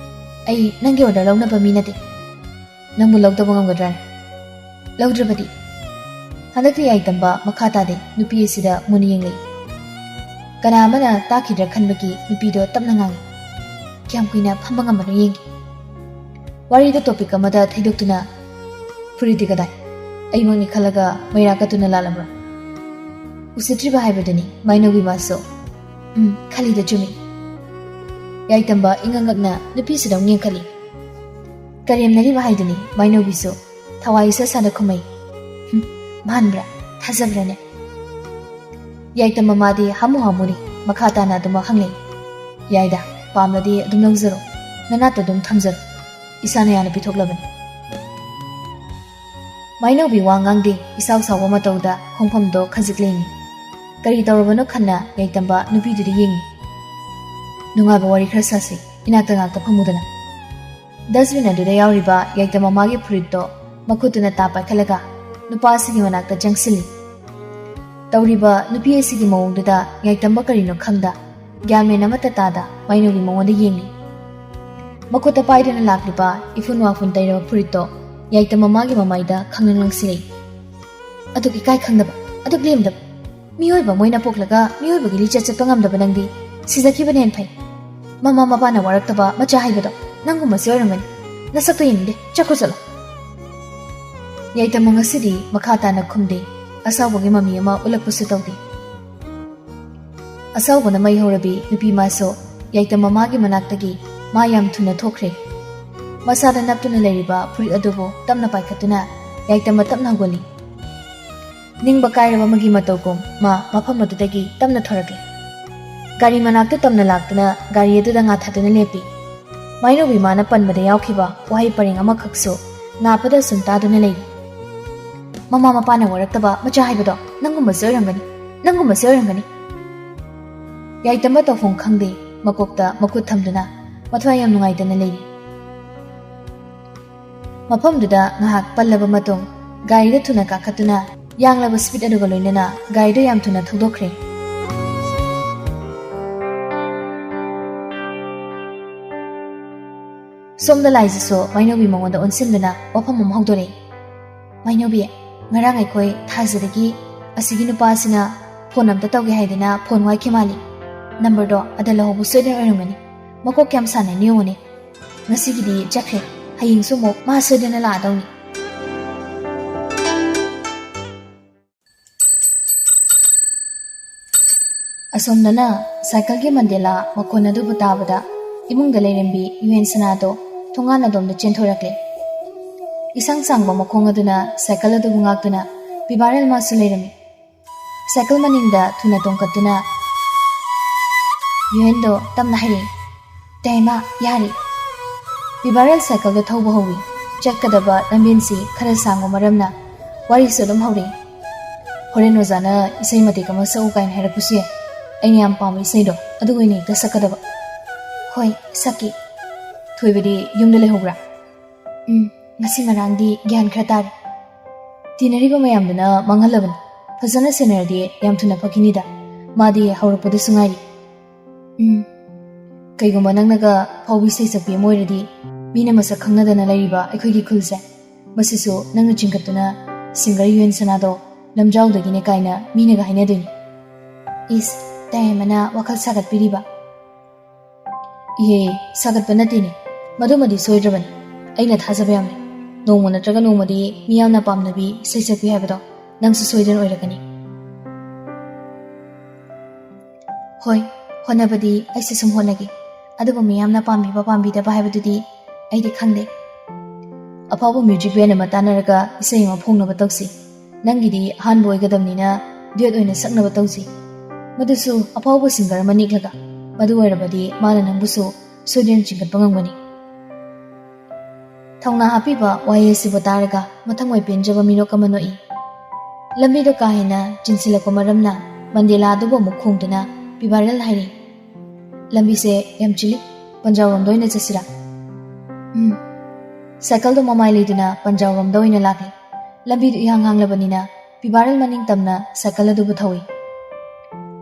"ꯑꯩ ꯅꯪꯒꯤ ꯑꯣꯔꯗꯔ ꯂꯧꯅꯕ ꯃꯤ ꯅꯠꯇꯦ꯫" "ꯅꯪꯕꯨ ꯂꯧꯗꯕ ꯉꯝꯒꯗ꯭ꯔꯥꯅꯦ?" "ꯂꯧꯗ꯭ꯔꯕꯗꯤ?" ꯍꯟꯗꯛꯇꯤ ꯌꯥꯏꯇꯝꯕ ꯃꯈꯥ ꯇꯥꯗꯦ꯫ ꯅꯨꯄꯤ ꯑꯁꯤꯗ ꯃꯨꯟꯅ ꯌꯦꯡꯂꯛꯏ꯫ ꯀꯅꯥ ꯑꯃꯅ ꯇꯥꯈꯤꯗ꯭ꯔꯥ ꯈꯟꯕꯒꯤ ꯅꯨꯄꯤꯗꯣ ꯇꯞꯅ ꯉꯥꯡꯉꯤ꯫ ꯀꯌꯥꯝ ꯀꯨꯏꯅ ꯐꯝꯕ ꯉꯝꯕꯅꯣ ꯌꯦꯡꯒꯦ꯫ ꯋꯥꯔꯤꯗ ꯇꯣꯄꯤꯛ ꯑꯃꯗ ꯊꯩꯗꯣꯛꯇꯨꯅ, "ꯐꯨꯔꯤꯠꯇꯤ ꯀꯗꯥꯏ? ꯑꯩꯃꯛꯅꯤ ꯈꯜꯂꯒ ꯃꯩꯔꯥ ꯀꯠꯇꯨꯅ ꯂꯥꯛꯂꯕ꯭ꯔꯥ? ꯎꯁꯤꯠꯇ꯭ꯔꯤꯕ ꯍꯥꯏꯕꯗꯨꯅꯤ ꯃꯥꯏꯅꯧꯕꯤ ꯃꯥꯁꯨ꯫ ꯎꯝ, ꯈꯜꯂꯤꯗꯣ ꯆꯨꯝꯃꯤ꯫" ꯌꯥꯏꯇꯝꯕ ꯏꯉꯛ ꯉꯛꯅ ꯅꯨꯄꯤꯁꯤꯗ ꯑꯃꯨꯛ ꯌꯦꯡꯈꯠꯂꯤ꯫ ꯀꯔꯦꯝꯅꯔꯤꯕ ꯍꯥꯏꯗꯨꯅꯤ ꯃꯥꯏꯅꯧꯕꯤꯁꯨ꯫ ꯊꯋꯥꯏ ꯏꯁꯥ ꯁꯥꯅ ꯈꯨꯝꯃꯩ꯫ "ꯍꯨꯝ, ꯃꯥꯟꯕ꯭ꯔꯥ? ꯊꯥꯖꯕ꯭ꯔꯥꯅꯦ?" ꯌꯥꯏꯇꯝꯕ ꯃꯥꯗꯤ ꯍꯥꯃꯨ ꯍꯥꯃꯨꯅꯤ, ꯃꯈꯥ ꯇꯥꯅ ꯑꯗꯨꯃꯛ ꯍꯪꯂꯛꯏ꯫ "ꯌꯥꯏꯗ, ꯄꯥꯝꯂꯗꯤ ꯑꯗꯨꯝ ꯂꯧꯖꯔꯣ, ꯅꯅꯥꯛꯇ ꯑꯗꯨꯝ ꯊꯝꯖꯔꯣ, ꯏꯁꯥꯅ ꯌꯥꯅ ꯄꯤꯊꯣꯛꯂꯕꯅꯤ꯫" ꯃꯥꯏꯅꯧꯕꯤ ꯋꯥ ꯉꯥꯡꯗꯦ, ꯏꯁꯥꯎ ꯁꯥꯎꯕ ꯃꯇꯧꯗ ꯈꯣꯡꯐꯝꯗꯣ ꯈꯖꯤꯛ ꯂꯦꯡꯉꯤ꯫ ꯀꯔꯤ ꯇꯧꯔꯕꯅꯣ ꯈꯟꯅ ꯌꯥꯏꯇꯝꯕ ꯅꯨꯄꯤꯗꯨꯗ ꯌꯦꯡꯉꯤ꯫ "ꯅꯨꯡꯉꯥꯏꯕ ꯋꯥꯔꯤ ꯈꯔ ꯁꯥꯁꯤ, ꯏꯅꯥꯛꯇ ꯉꯥꯛꯇ ꯐꯝꯃꯨꯗꯅ꯫" ꯗꯁꯕꯤꯟ ꯑꯗꯨꯗ ꯌꯥꯎꯔꯤꯕ ꯌꯥꯏꯇꯝꯕ ꯃꯥꯒꯤ ꯐꯨꯔꯤꯠꯇꯣ ꯃꯈꯨꯠꯇꯨꯅ ꯇꯥ ꯄꯥꯏꯈꯠꯂꯒ ꯅꯨꯄꯥ ꯑꯁꯤꯒꯤ ꯃꯅꯥꯛꯇ ꯆꯪꯁꯤꯜꯂꯤ꯫ ꯇꯧꯔꯤꯕ ꯅꯨꯄꯤ ꯑꯁꯤꯒꯤ ꯃꯑꯣꯡꯗꯨꯗ ꯌꯥꯏꯇꯝꯕ ꯀꯔꯤꯅꯣ ꯈꯪꯗ, ꯒ꯭ꯌꯥꯟ ꯃꯦꯟ ꯑꯃꯠꯇ ꯇꯥꯗ ꯃꯥꯏꯅꯧꯕꯤ ꯃꯉꯣꯟꯗ ꯌꯦꯡꯂꯤ꯫ ꯃꯈꯨꯠꯇ ꯄꯥꯏꯗꯨꯅ ꯂꯥꯛꯂꯤꯕ ꯏꯐꯨꯟ ꯋꯥꯐꯨꯟ ꯇꯩꯔꯕ ꯐꯨꯔꯤꯠꯇꯣ ꯌꯥꯏꯇꯝꯕ ꯃꯥꯒꯤ ꯃꯃꯥꯏꯗ ꯈꯪꯂꯪ ꯂꯪꯁꯤꯜꯂꯛꯏ꯫ "ꯑꯗꯨꯛ ꯏꯀꯥꯏ ꯈꯪꯗꯕ, ꯑꯗꯨꯛ ꯂꯦꯝꯗꯕ ꯃꯤꯑꯣꯏꯕ ꯑꯃ ꯑꯣꯏꯅ ꯄꯣꯛꯂꯒ ꯃꯤꯑꯣꯏꯕꯒꯤ ꯂꯤꯆꯠ ꯆꯠꯄ ꯉꯝꯗꯕ ꯅꯪꯗꯤ ꯁꯤꯖꯈꯤꯕꯅ ꯍꯦꯟꯅ ꯐꯩ꯫ ꯃꯃꯥ ꯃꯄꯥꯅ ꯋꯥꯔꯛꯇꯕ ꯃꯆꯥ ꯍꯥꯏꯕꯗꯣ ꯅꯪꯒꯨꯝꯕꯁꯦ ꯑꯣꯏꯔꯝꯒꯅꯤ꯫ ꯅꯁꯛꯇꯣ ꯌꯦꯡꯅꯤꯡꯗꯦ, ꯆꯠꯈ꯭ꯔꯣ ꯆꯠꯂꯣ꯫" ꯌꯥꯏꯇꯝꯕ ꯉꯁꯤꯗꯤ ꯃꯈꯥ ꯇꯥꯅ ꯈꯨꯝꯗꯦ, ꯑꯁꯥꯎꯕꯒꯤ ꯃꯃꯤ ꯑꯃ ꯎꯠꯂꯛꯄꯁꯨ ꯇꯧꯗꯦ꯫ ꯑꯁꯥꯎꯕꯅ ꯃꯩ ꯍꯧꯔꯕꯤ ꯅꯨꯄꯤ ꯃꯥꯁꯨ ꯌꯥꯏꯇꯝꯕ ꯃꯥꯒꯤ ꯃꯅꯥꯛꯇꯒꯤ ꯃꯥ ꯌꯥꯝ ꯊꯨꯅ ꯊꯣꯛꯈ꯭ꯔꯦ꯫ ꯃꯁꯥꯗ ꯅꯞꯇꯨꯅ ꯂꯩꯔꯤꯕ ꯐꯨꯔꯤꯠ ꯑꯗꯨꯕꯨ ꯇꯞꯅ ꯄꯥꯏꯈꯠꯇꯨꯅ ꯌꯥꯏꯇꯝꯕ ꯇꯞꯅ ꯍꯧꯒꯠꯂꯤ꯫ ꯅꯤꯡꯕ ꯀꯥꯏꯔꯕ ꯑꯃꯒꯤ ꯃꯇꯧꯒꯨꯝ ꯃꯥ ꯃꯐꯝ ꯑꯗꯨꯗꯒꯤ ꯇꯞꯅ ꯊꯣꯔꯛꯂꯤ꯫ ꯒꯥꯔꯤ ꯃꯅꯥꯛꯇ ꯇꯞꯅ ꯂꯥꯛꯇꯨꯅ ꯒꯥꯔꯤ ꯑꯗꯨꯗ ꯉꯥ ꯊꯥꯗꯨꯅ ꯂꯦꯞꯄꯤ꯫ ꯃꯥꯏꯅꯧꯕꯤ ꯃꯥꯅ ꯄꯟꯕꯗ ꯌꯥꯎꯈꯤꯕ ꯋꯥꯍꯩ ꯄꯔꯦꯡ ꯑꯃꯈꯛꯁꯨ ꯅꯥꯄꯗ ꯁꯨꯝ ꯇꯥꯗꯨꯅ ꯂꯩꯔꯤ꯫ "ꯃꯃꯥ ꯃꯄꯥꯅ ꯋꯥꯔꯛꯇꯕ ꯃꯆꯥ ꯍꯥꯏꯕꯗꯣ ꯅꯪꯒꯨꯝꯕꯁꯦ ꯑꯣꯏꯔꯝꯒꯅꯤ, ꯅꯪꯒꯨꯝꯕꯁꯦ ꯑꯣꯏꯔꯝꯒꯅꯤ꯫" ꯌꯥꯏꯇꯝꯕ ꯇꯧꯐꯝ ꯈꯪꯗꯦ, ꯃꯀꯣꯛꯇ ꯃꯈꯨꯠ ꯊꯝꯗꯨꯅ ꯃꯊ꯭ꯋꯥꯏ ꯌꯥꯝ ꯅꯨꯡꯉꯥꯏꯇꯅ ꯂꯩꯔꯤ꯫ ꯃꯐꯝꯗꯨꯗ ꯉꯥꯏꯍꯥꯛ ꯄꯜꯂꯕ ꯃꯇꯨꯡ ꯒꯥꯔꯤꯗ ꯊꯨꯅ ꯀꯥꯈꯠꯇꯨꯅ ꯌꯥꯡꯂꯕ ꯁ꯭ꯄꯤꯗ ꯑꯗꯨꯒ ꯂꯣꯏꯅꯅ ꯒꯥꯔꯤꯗꯨ ꯌꯥꯝ ꯊꯨꯅ ꯊꯧꯗꯣꯛꯈ꯭ꯔꯦ꯫ ꯁꯣꯝꯗ ꯂꯥꯏꯖꯁꯨ ꯃꯥꯏꯅꯧꯕꯤ ꯃꯉꯣꯟꯗ ꯑꯣꯟꯁꯤꯟꯗꯨꯅ ꯋꯥꯐꯝ ꯑꯃ ꯍꯧꯗꯣꯔꯛꯏ꯫ "ꯃꯥꯏꯅꯧꯕꯤ, ꯉꯔꯥꯡ ꯑꯩꯈꯣꯏ ꯊꯥꯖꯗꯒꯤ ꯑꯁꯤꯒꯤ ꯅꯨꯄꯥꯁꯤꯅ ꯐꯣꯟ ꯑꯝꯇ ꯇꯧꯒꯦ ꯍꯥꯏꯗꯅ ꯐꯣꯟ ꯋꯥꯏꯈꯤ ꯃꯥꯜꯂꯤ꯫ ꯅꯝꯕꯔꯗꯣ ꯑꯗ ꯂꯧꯍꯧꯕ ꯁꯣꯏꯗꯅ ꯑꯣꯏꯔꯝꯒꯅꯤ꯫ ꯃꯀꯣꯛ ꯀꯌꯥꯝ ꯁꯥꯟꯅꯩꯅꯣ ꯌꯦꯡꯉꯨꯅꯦ꯫ ꯉꯁꯤꯒꯤꯗꯤ ꯆꯠꯈ꯭ꯔꯦ, ꯍꯌꯦꯡꯁꯨ ꯑꯃꯨꯛ ꯃꯥ ꯁꯣꯏꯗꯅ ꯂꯥꯛꯑꯗꯧꯅꯤ꯫ ꯑꯁꯣꯝꯗꯅ ꯁꯥꯏꯀꯜꯒꯤ ꯃꯟꯗꯦꯂꯥ ꯃꯈꯣꯟ ꯑꯗꯨꯕꯨ ꯇꯥꯕꯗ ꯏꯃꯨꯡꯗ ꯂꯩꯔꯝꯕꯤ ꯌꯨꯍꯦꯟ ꯁꯅꯥꯗꯣ ꯊꯣꯡꯒꯥꯟ ꯑꯗꯣꯝꯗ ꯆꯦꯟꯊꯣꯔꯛꯂꯦ꯫ ꯏꯁꯥꯡ ꯁꯥꯡꯕ ꯃꯈꯣꯡ ꯑꯗꯨꯅ ꯁꯥꯏꯀꯜ ꯑꯗꯨꯕꯨ ꯉꯥꯛꯇꯨꯅ ꯄꯤꯕꯥꯔꯦꯜ ꯃꯥꯁꯨ ꯂꯩꯔꯝꯃꯤ꯫ ꯁꯥꯏꯀꯜ ꯃꯅꯤꯡꯗ ꯊꯨꯅ ꯇꯣꯡꯈꯠꯇꯨꯅ ꯌꯨꯍꯦꯟꯗꯣ ꯇꯞꯅ ꯍꯥꯏꯔꯛꯏ, "ꯇꯦꯃꯥ, ꯌꯥꯔꯦ꯫" ꯄꯤꯕꯥꯔꯦꯜ ꯁꯥꯏꯀꯜꯗꯣ ꯊꯧꯕ ꯍꯧꯏ꯫ ꯆꯠꯀꯗꯕ ꯂꯝꯕꯦꯟꯁꯤ ꯈꯔ ꯁꯥꯡꯕ ꯃꯔꯝꯅ ꯋꯥꯔꯤꯁꯨ ꯑꯗꯨꯝ ꯍꯧꯔꯛꯏ꯫ "ꯍꯣꯔꯦꯟ ꯑꯣꯖꯥꯅ ꯏꯁꯩ ꯃꯇꯦꯛ ꯑꯃ ꯁꯛꯎ ꯀꯥꯏꯅ ꯍꯥꯏꯔꯛꯄꯁꯨ ꯌꯥꯏ꯫ ꯑꯩꯅ ꯌꯥꯝ ꯄꯥꯝꯕ ꯏꯁꯩꯗꯣ ꯑꯗꯨ ꯑꯣꯏꯅ ꯍꯦꯛꯇ ꯁꯛꯀꯗꯕ꯫" "ꯍꯣꯏ, ꯁꯛꯀꯦ꯫" "ꯊꯣꯏꯕꯗꯤ ꯌꯨꯝꯗ ꯂꯩꯍꯧꯕ꯭ꯔꯥ?" "ꯎꯝ, ꯉꯁꯤ ꯉꯔꯥꯡꯗꯤ ꯒ꯭ꯌꯥꯟ ꯈꯔ ꯇꯥꯔꯦ꯫ ꯇꯤꯟꯅꯔꯤꯕ ꯃꯌꯥꯝꯗꯨꯅ ꯃꯥꯡꯍꯜꯂꯕꯅꯤ꯫ ꯐꯖꯅ ꯁꯦꯟꯅꯔꯗꯤ ꯌꯥꯝ ꯊꯨꯅ ꯐꯈꯤꯅꯤꯗ꯫ ꯃꯥꯗꯤ ꯍꯧꯔꯛꯄꯗꯁꯨ ꯉꯥꯏꯔꯤ꯫" "ꯎꯝ, ꯀꯩꯒꯨꯝꯕ ꯅꯪꯅꯒ ꯐꯥꯎꯕꯤ ꯏꯁꯩ ꯁꯛꯄꯤ ꯑꯃ ꯑꯣꯏꯔꯗꯤ, ꯃꯤꯅ ꯃꯁꯛ ꯈꯪꯅꯗꯅ ꯂꯩꯔꯤꯕ ꯑꯩꯈꯣꯏꯒꯤ ꯈꯨꯜꯁꯦ, ꯃꯁꯤꯁꯨ ꯅꯪꯅ ꯆꯤꯡꯈꯠꯇꯨꯅ ꯁꯤꯡꯒꯔ ꯌꯨ ꯑꯦꯟ ꯁꯅꯥꯗꯣ ꯂꯝꯖꯥꯎꯗꯒꯤꯅꯦ ꯀꯥꯏꯅ ꯃꯤꯅꯒ ꯍꯥꯏꯅꯗꯣꯏꯅꯤ꯫" "ꯏꯁ, ꯇꯥꯏꯃꯅ ꯋꯥꯈꯜ ꯁꯥꯒꯠꯄꯤꯔꯤꯕ?" "ꯏꯍꯦ, ꯁꯥꯒꯠꯄ ꯅꯠꯇꯦꯅꯦ꯫ ꯃꯗꯨꯃꯗꯤ ꯁꯣꯏꯗ꯭ꯔꯕꯅꯤ꯫ ꯑꯩꯅ ꯊꯥꯖꯕ ꯌꯥꯝ ꯂꯩ꯫ ꯅꯣꯡꯃ ꯅꯠꯇ꯭ꯔꯒ ꯅꯣꯡꯃꯗꯤ ꯃꯤꯌꯥꯝꯅ ꯄꯥꯝꯅꯕꯤ ꯏꯁꯩ ꯁꯛꯄꯤ ꯍꯥꯏꯕꯗꯣ ꯅꯪꯁꯨ ꯁꯣꯏꯗꯅ ꯑꯣꯏꯔꯛꯀꯅꯤ꯫" "ꯍꯣꯏ, ꯍꯣꯠꯅꯕꯗꯤ ꯑꯩꯁꯨ ꯁꯨꯝ ꯍꯣꯠꯅꯒꯦ꯫ ꯑꯗꯨꯕꯨ ꯃꯤꯌꯥꯝꯅ ꯄꯥꯝꯕꯤꯕ ꯄꯥꯝꯕꯤꯗꯕ ꯍꯥꯏꯕꯗꯨꯗꯤ ꯑꯩꯗꯤ ꯈꯪꯗꯦ꯫ ꯑꯐꯥꯎꯕ ꯃ꯭ꯌꯨꯖꯤꯛ ꯕꯦꯟ ꯑꯃ ꯇꯥꯟꯅꯔꯒ ꯏꯁꯩ ꯑꯃ ꯐꯣꯡꯅꯕ ꯇꯧꯁꯤ꯫ ꯅꯪꯒꯤꯗꯤ ꯑꯍꯥꯟꯕ ꯑꯣꯏꯒꯗꯕꯅꯤꯅ ꯗ꯭ꯌꯨꯑꯦꯠ ꯑꯣꯏꯅ ꯁꯛꯅꯕ ꯇꯧꯁꯤ꯫ ꯃꯗꯨꯁꯨ ꯑꯐꯥꯎꯕ ꯁꯤꯡꯒꯔ ꯑꯃ ꯅꯦꯛꯂꯒ꯫ ꯃꯗꯨ ꯑꯣꯏꯔꯕꯗꯤ ꯃꯥꯅ ꯅꯪꯕꯨꯁꯨ ꯁꯣꯏꯗꯅ ꯆꯤꯡꯈꯠꯄ ꯉꯝꯒꯅꯤ꯫" ꯊꯧꯅꯥ ꯍꯥꯞꯄꯤꯕ ꯋꯥꯍꯩ ꯑꯁꯤꯕꯨ ꯇꯥꯔꯒ ꯃꯊꯃꯣꯏ ꯄꯦꯟꯖꯕ ꯃꯤꯅꯣꯛ ꯑꯃ ꯅꯣꯛꯏ꯫ ꯂꯝꯕꯤꯗꯣ ꯀꯥ ꯍꯦꯟꯅ ꯆꯤꯟꯁꯤꯜꯂꯛꯄ ꯃꯔꯝꯅ ꯃꯟꯗꯦꯂꯥ ꯑꯗꯨꯕꯨ ꯑꯃꯨꯛ ꯈꯣꯡꯗꯨꯅ ꯄꯤꯕꯥꯔꯦꯜ ꯍꯥꯏꯔꯤ, "ꯂꯝꯕꯤꯁꯦ ꯌꯥꯝ ꯆꯤꯜꯂꯤ, ꯄꯟꯖꯥꯎꯔꯣꯝꯗ ꯑꯣꯏꯅ ꯆꯠꯁꯤꯔꯥ?" "ꯎꯝ꯫" ꯁꯥꯏꯀꯜꯗꯣ ꯃꯃꯥꯏ ꯂꯩꯗꯨꯅ ꯄꯟꯖꯥꯎꯔꯣꯝꯗ ꯑꯣꯏꯅ ꯂꯥꯛꯂꯤ꯫ ꯂꯝꯕꯤꯗꯨ ꯏꯍꯥꯡ ꯍꯥꯡꯂꯕꯅꯤꯅ ꯄꯤꯕꯥꯔꯦꯜ ꯃꯅꯤꯡ ꯇꯝꯅ ꯁꯥꯏꯀꯜ ꯑꯗꯨꯕꯨ ꯊꯧꯏ꯫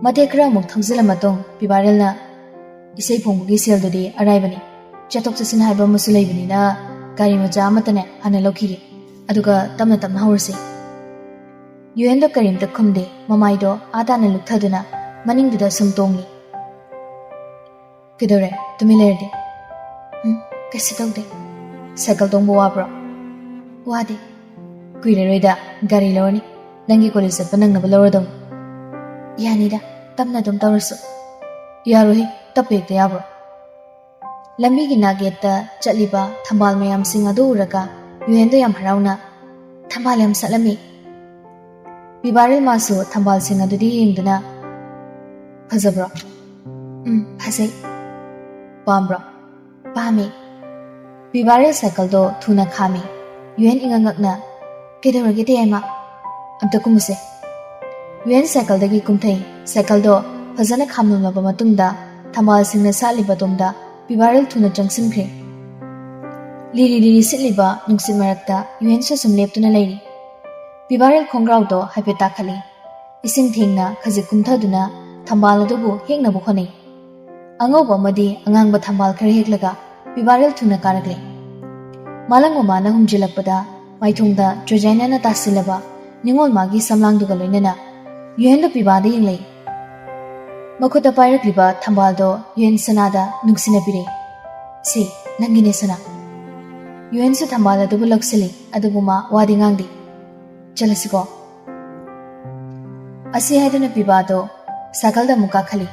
ꯃꯇꯦꯛ ꯈꯔ ꯑꯃꯨꯛ ꯊꯧꯖꯤꯜꯂ ꯃꯇꯨꯡ ꯄꯤꯕꯥꯔꯦꯜꯅ, "ꯏꯁꯩ ꯐꯣꯡꯕꯒꯤ ꯁꯦꯜꯗꯨꯗꯤ ꯑꯔꯥꯏꯕꯅꯤ, ꯆꯠꯊꯣꯛ ꯆꯠꯁꯤꯟ ꯍꯥꯏꯕ ꯑꯃꯁꯨ ꯂꯩꯕꯅꯤꯅ ꯒꯥꯔꯤ ꯃꯆꯥ ꯑꯃꯠꯇꯅꯦ ꯍꯥꯟꯅ ꯂꯧꯈꯤꯒꯦ, ꯑꯗꯨꯒ ꯇꯞꯅ ꯇꯞꯅ ꯍꯧꯔꯁꯤ꯫" ꯌꯨꯍꯦꯟꯗꯣ ꯀꯔꯤꯝꯇ ꯈꯨꯝꯗꯦ, ꯃꯃꯥꯏꯗꯣ ꯑꯥ ꯇꯥꯅ ꯂꯨꯛꯊꯗꯨꯅ ꯃꯅꯤꯡꯗꯨꯗ ꯁꯨꯝ ꯇꯣꯡꯂꯤ꯫ ꯀꯩꯗꯧꯔꯦ? ꯇꯨꯃꯤꯟ ꯂꯩꯔꯗꯤ꯫ ꯎꯝ, ꯀꯩꯁꯨ ꯇꯧꯗꯦ꯫ ꯁꯥꯏꯀꯜ ꯇꯣꯡꯕ ꯋꯥꯕ꯭ꯔꯣ? ꯋꯥꯗꯦ꯫ ꯀꯨꯏꯔꯔꯣꯏꯗ, ꯒꯥꯔꯤ ꯂꯧꯔꯅꯤ꯫ ꯅꯪꯒꯤ ꯀꯣꯂꯦꯖ ꯆꯠꯄ ꯅꯪꯅꯕ ꯂꯧꯔꯗꯧꯅꯤ꯫ ꯌꯥꯅꯤꯗ, ꯇꯞꯅ ꯑꯗꯨꯝ ꯇꯧꯔꯁꯨ꯫ ꯌꯥꯔꯣꯏꯍꯦ, ꯇꯞꯄ ꯍꯦꯛꯇ ꯌꯥꯕ꯭ꯔꯣ? ꯂꯝꯕꯤꯒꯤ ꯅꯥꯛꯌꯦꯠꯇ ꯆꯠꯂꯤꯕ ꯊꯝꯕꯥꯜ ꯃꯌꯥꯝꯁꯤꯡ ꯑꯗꯨ ꯎꯔꯒ ꯌꯨꯍꯦꯟꯗꯣ ꯌꯥꯝ ꯍꯔꯥꯎꯅ, "ꯊꯝꯕꯥꯜ ꯌꯥꯝ ꯁꯥꯠꯂꯝꯃꯤ!" ꯄꯤꯕꯥꯔꯦꯜ ꯃꯥꯁꯨ ꯊꯝꯕꯥꯜꯁꯤꯡ ꯑꯗꯨꯗ ꯌꯦꯡꯗꯨꯅ, "ꯐꯖꯕ꯭ꯔꯣ?" "ꯎꯝ, ꯐꯖꯩ꯫" "ꯄꯥꯝꯕ꯭ꯔꯣ?" "ꯄꯥꯝꯃꯤ꯫" ꯄꯤꯕꯥꯔꯦꯜ ꯁꯥꯏꯀꯜꯗꯣ ꯊꯨꯅ ꯈꯥꯝꯃꯤ꯫ ꯌꯨꯍꯦꯟ ꯏꯉꯛ ꯉꯛꯅ, "ꯀꯩꯗꯧꯔꯒꯦ, ꯇꯌꯥꯏꯃ? ꯑꯝꯇ ꯀꯨꯝꯃꯨꯁꯦ꯫" ꯌꯨꯍꯦꯟ ꯁꯥꯏꯀꯜꯗꯒꯤ ꯀꯨꯝꯊꯩ꯫ ꯁꯥꯏꯀꯜꯗꯣ ꯐꯖꯅ ꯈꯥꯝꯂꯝꯂꯕ ꯃꯇꯨꯡꯗ ꯊꯝꯕꯥꯜꯁꯤꯡꯅ ꯁꯥꯠꯂꯤꯕ ꯑꯗꯣꯝꯗ ꯄꯤꯕꯥꯔꯦꯜ ꯊꯨꯅ ꯆꯪꯁꯤꯟꯈ꯭ꯔꯦ꯫ ꯂꯤꯔꯤ ꯂꯤꯔꯤ ꯁꯤꯠꯂꯤꯕ ꯅꯨꯡꯁꯤꯠ ꯃꯔꯛꯇ ꯌꯨꯍꯦꯟꯁꯨ ꯁꯨꯝ ꯂꯦꯞꯇꯨꯅ ꯂꯩꯔꯤ꯫ ꯄꯤꯕꯥꯔꯦꯜ ꯈꯣꯡꯒ꯭ꯔꯥꯎꯗꯣ ꯍꯥꯏꯐꯦꯠ ꯇꯥꯈꯠꯂꯤ꯫ ꯏꯁꯤꯡ ꯊꯦꯡꯅ ꯈꯖꯤꯛ ꯀꯨꯝꯊꯗꯨꯅ ꯊꯝꯕꯥꯜ ꯑꯗꯨꯕꯨ ꯍꯦꯛꯅꯕ ꯍꯣꯠꯅꯩ꯫ ꯑꯉꯧꯕ ꯑꯃꯗꯤ ꯑꯉꯥꯡꯕ ꯊꯝꯕꯥꯜ ꯈꯔ ꯍꯦꯛꯂꯒ ꯄꯤꯕꯥꯔꯦꯜ ꯊꯨꯅ ꯀꯥꯔꯛꯂꯦ꯫ ꯃꯥꯂꯪ ꯃꯃꯥꯅ ꯍꯨꯝꯖꯤꯜꯂꯛꯄꯗ ꯃꯥꯏꯊꯣꯡꯗ ꯆꯣꯏꯖꯥꯏꯅꯅ ꯇꯥꯁꯤꯜꯂꯕ ꯅꯤꯉꯣꯜ ꯃꯥꯒꯤ ꯁꯝꯂꯥꯡꯗꯨꯒ ꯂꯣꯏꯅꯅ ꯌꯨꯍꯦꯟꯗꯣ ꯄꯤꯕꯥꯗ ꯌꯦꯡꯂꯛꯏ꯫ ꯃꯈꯨꯠꯇ ꯄꯥꯏꯔꯛꯂꯤꯕ ꯊꯝꯕꯥꯜꯗꯣ ꯌꯨꯍꯦꯟ ꯁꯅꯥꯗ ꯅꯨꯡꯁꯤꯅ ꯄꯤꯔꯛꯏ꯫ "ꯁꯤ ꯅꯪꯒꯤꯅꯦ, ꯁꯅꯥ꯫" ꯌꯨꯍꯦꯟꯁꯨ ꯊꯝꯕꯥꯜ ꯑꯗꯨꯕꯨ ꯂꯧꯁꯤꯜꯂꯤ, ꯑꯗꯨꯕꯨ ꯃꯥ ꯋꯥꯗꯤ ꯉꯥꯡꯗꯦ꯫ "ꯆꯠꯂꯁꯤꯀꯣ?" ꯑꯁꯤ ꯍꯥꯏꯗꯨꯅ ꯄꯤꯕꯥꯗꯣ ꯁꯥꯏꯀꯜꯗ ꯑꯃꯨꯛ ꯀꯥꯈꯠꯂꯤ꯫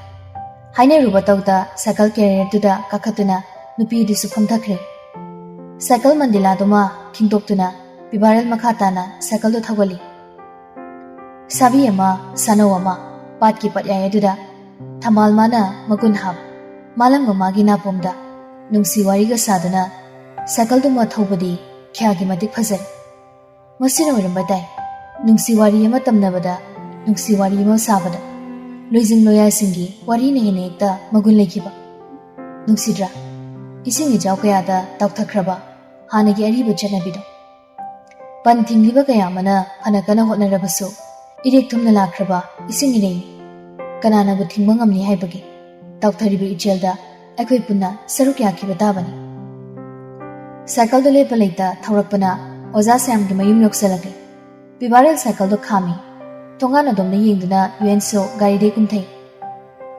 ꯍꯥꯏꯅꯔꯨꯕ ꯇꯧꯗ ꯁꯥꯏꯀꯜ ꯀꯦꯔꯤꯌꯔꯗꯨꯗ ꯀꯥꯈꯠꯇꯨꯅ ꯅꯨꯄꯤꯗꯨꯁꯨ ꯐꯝꯊꯈ꯭ꯔꯦ꯫ ꯁꯥꯏꯀꯜ ꯃꯟꯗꯤꯂꯥꯗꯨꯃ ꯈꯤꯡꯗꯣꯛꯇꯨꯅ ꯄꯤꯕꯥꯔꯦꯜ ꯃꯈꯥ ꯇꯥꯅ ꯁꯥꯏꯀꯜꯗꯨ ꯊꯧꯒꯠꯂꯤ꯫ ꯁꯥꯕꯤ ꯑꯃ, ꯁꯥꯅꯧ ꯑꯃ, ꯄꯥꯠꯀꯤ ꯄꯠꯌꯥꯏ ꯑꯗꯨꯗ ꯊꯝꯕꯥꯜ ꯃꯥꯅ ꯃꯒꯨꯟ ꯍꯥꯞ, ꯃꯥꯂꯪ ꯃꯃꯥꯒꯤ ꯅꯥꯄꯣꯝꯗ ꯅꯨꯡꯁꯤ ꯋꯥꯔꯤꯒ ꯁꯥꯗꯨꯅ ꯁꯥꯏꯀꯜꯗꯨꯃ ꯊꯧꯕꯗꯤ ꯀꯌꯥꯒꯤ ꯃꯇꯤꯛ ꯐꯖꯔꯦ꯫ ꯃꯁꯤꯅ ꯑꯣꯏꯔꯝꯕ ꯇꯥꯏ, ꯅꯨꯡꯁꯤ ꯋꯥꯔꯤ ꯑꯃ ꯇꯝꯅꯕꯗ, ꯅꯨꯡꯁꯤ ꯋꯥꯔꯤ ꯑꯃ ꯁꯥꯕꯗ ꯂꯣꯏꯖꯤꯡ ꯂꯣꯌꯥꯁꯤꯡꯒꯤ ꯋꯥꯔꯤꯅ ꯍꯦꯟꯅ ꯍꯦꯛꯇ ꯃꯒꯨꯟ ꯂꯩꯈꯤꯕ꯫ ꯅꯨꯡꯁꯤꯗ꯭ꯔꯥ? ꯏꯁꯤꯡ ꯏꯆꯥꯎ ꯀꯌꯥꯗ ꯇꯥꯎꯊꯈ꯭ꯔꯕ ꯍꯥꯟꯅꯒꯤ ꯑꯔꯤꯕ ꯆꯠꯅꯕꯤꯗꯣ꯫ ꯄꯟ ꯊꯤꯡꯂꯤꯕ ꯀꯌꯥ ꯑꯃꯅ ꯐꯅ ꯀꯟꯅ ꯍꯣꯠꯅꯔꯕꯁꯨ, ꯏꯔꯦꯛ ꯊꯨꯝꯅ ꯂꯥꯛꯈ꯭ꯔꯕ ꯏꯁꯤꯡ ꯏꯔꯩꯅꯤ꯫ ꯀꯅꯥꯅꯕꯨ ꯊꯤꯡꯕ ꯉꯝꯅꯤ ꯍꯥꯏꯕꯒꯦ? ꯇꯥꯎꯊꯔꯤꯕ ꯏꯆꯦꯜꯗ ꯑꯩꯈꯣꯏ ꯄꯨꯟꯅ ꯁꯔꯨꯛ ꯌꯥꯈꯤꯕ ꯇꯥꯕꯅꯤ꯫ ꯁꯥꯏꯀꯜꯗꯨ ꯂꯦꯞꯄ ꯂꯩꯇ ꯊꯧꯔꯛꯄꯅ ꯑꯣꯖꯥ ꯁ꯭ꯌꯥꯝꯒꯤ ꯃꯌꯨꯝ ꯌꯧꯁꯤꯜꯂꯛꯂꯦ꯫ ꯄꯤꯕꯥꯔꯦꯜ ꯁꯥꯏꯀꯜꯗꯨ ꯈꯥꯝꯃꯤ꯫ ꯊꯣꯡꯒꯥꯟ ꯑꯗꯣꯝꯗ ꯌꯦꯡꯗꯨꯅ ꯌꯨꯍꯦꯟꯁꯨ ꯒꯥꯔꯤꯗꯩ ꯀꯨꯝꯊꯩ꯫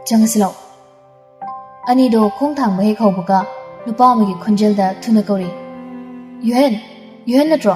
"ꯆꯪꯉꯁꯤ ꯂꯥꯛꯑꯣ꯫" ꯑꯅꯤꯗꯣ ꯈꯣꯡ ꯊꯥꯡꯕ ꯍꯦꯛ ꯍꯧꯕꯒ ꯅꯨꯄꯥ ꯑꯃꯒꯤ ꯈꯣꯟꯖꯦꯜꯗ ꯊꯨꯅ ꯀꯧꯔꯤ, "ꯌꯨꯍꯦꯟ, ꯌꯨꯍꯦꯟ ꯅꯠꯇ꯭ꯔꯣ?"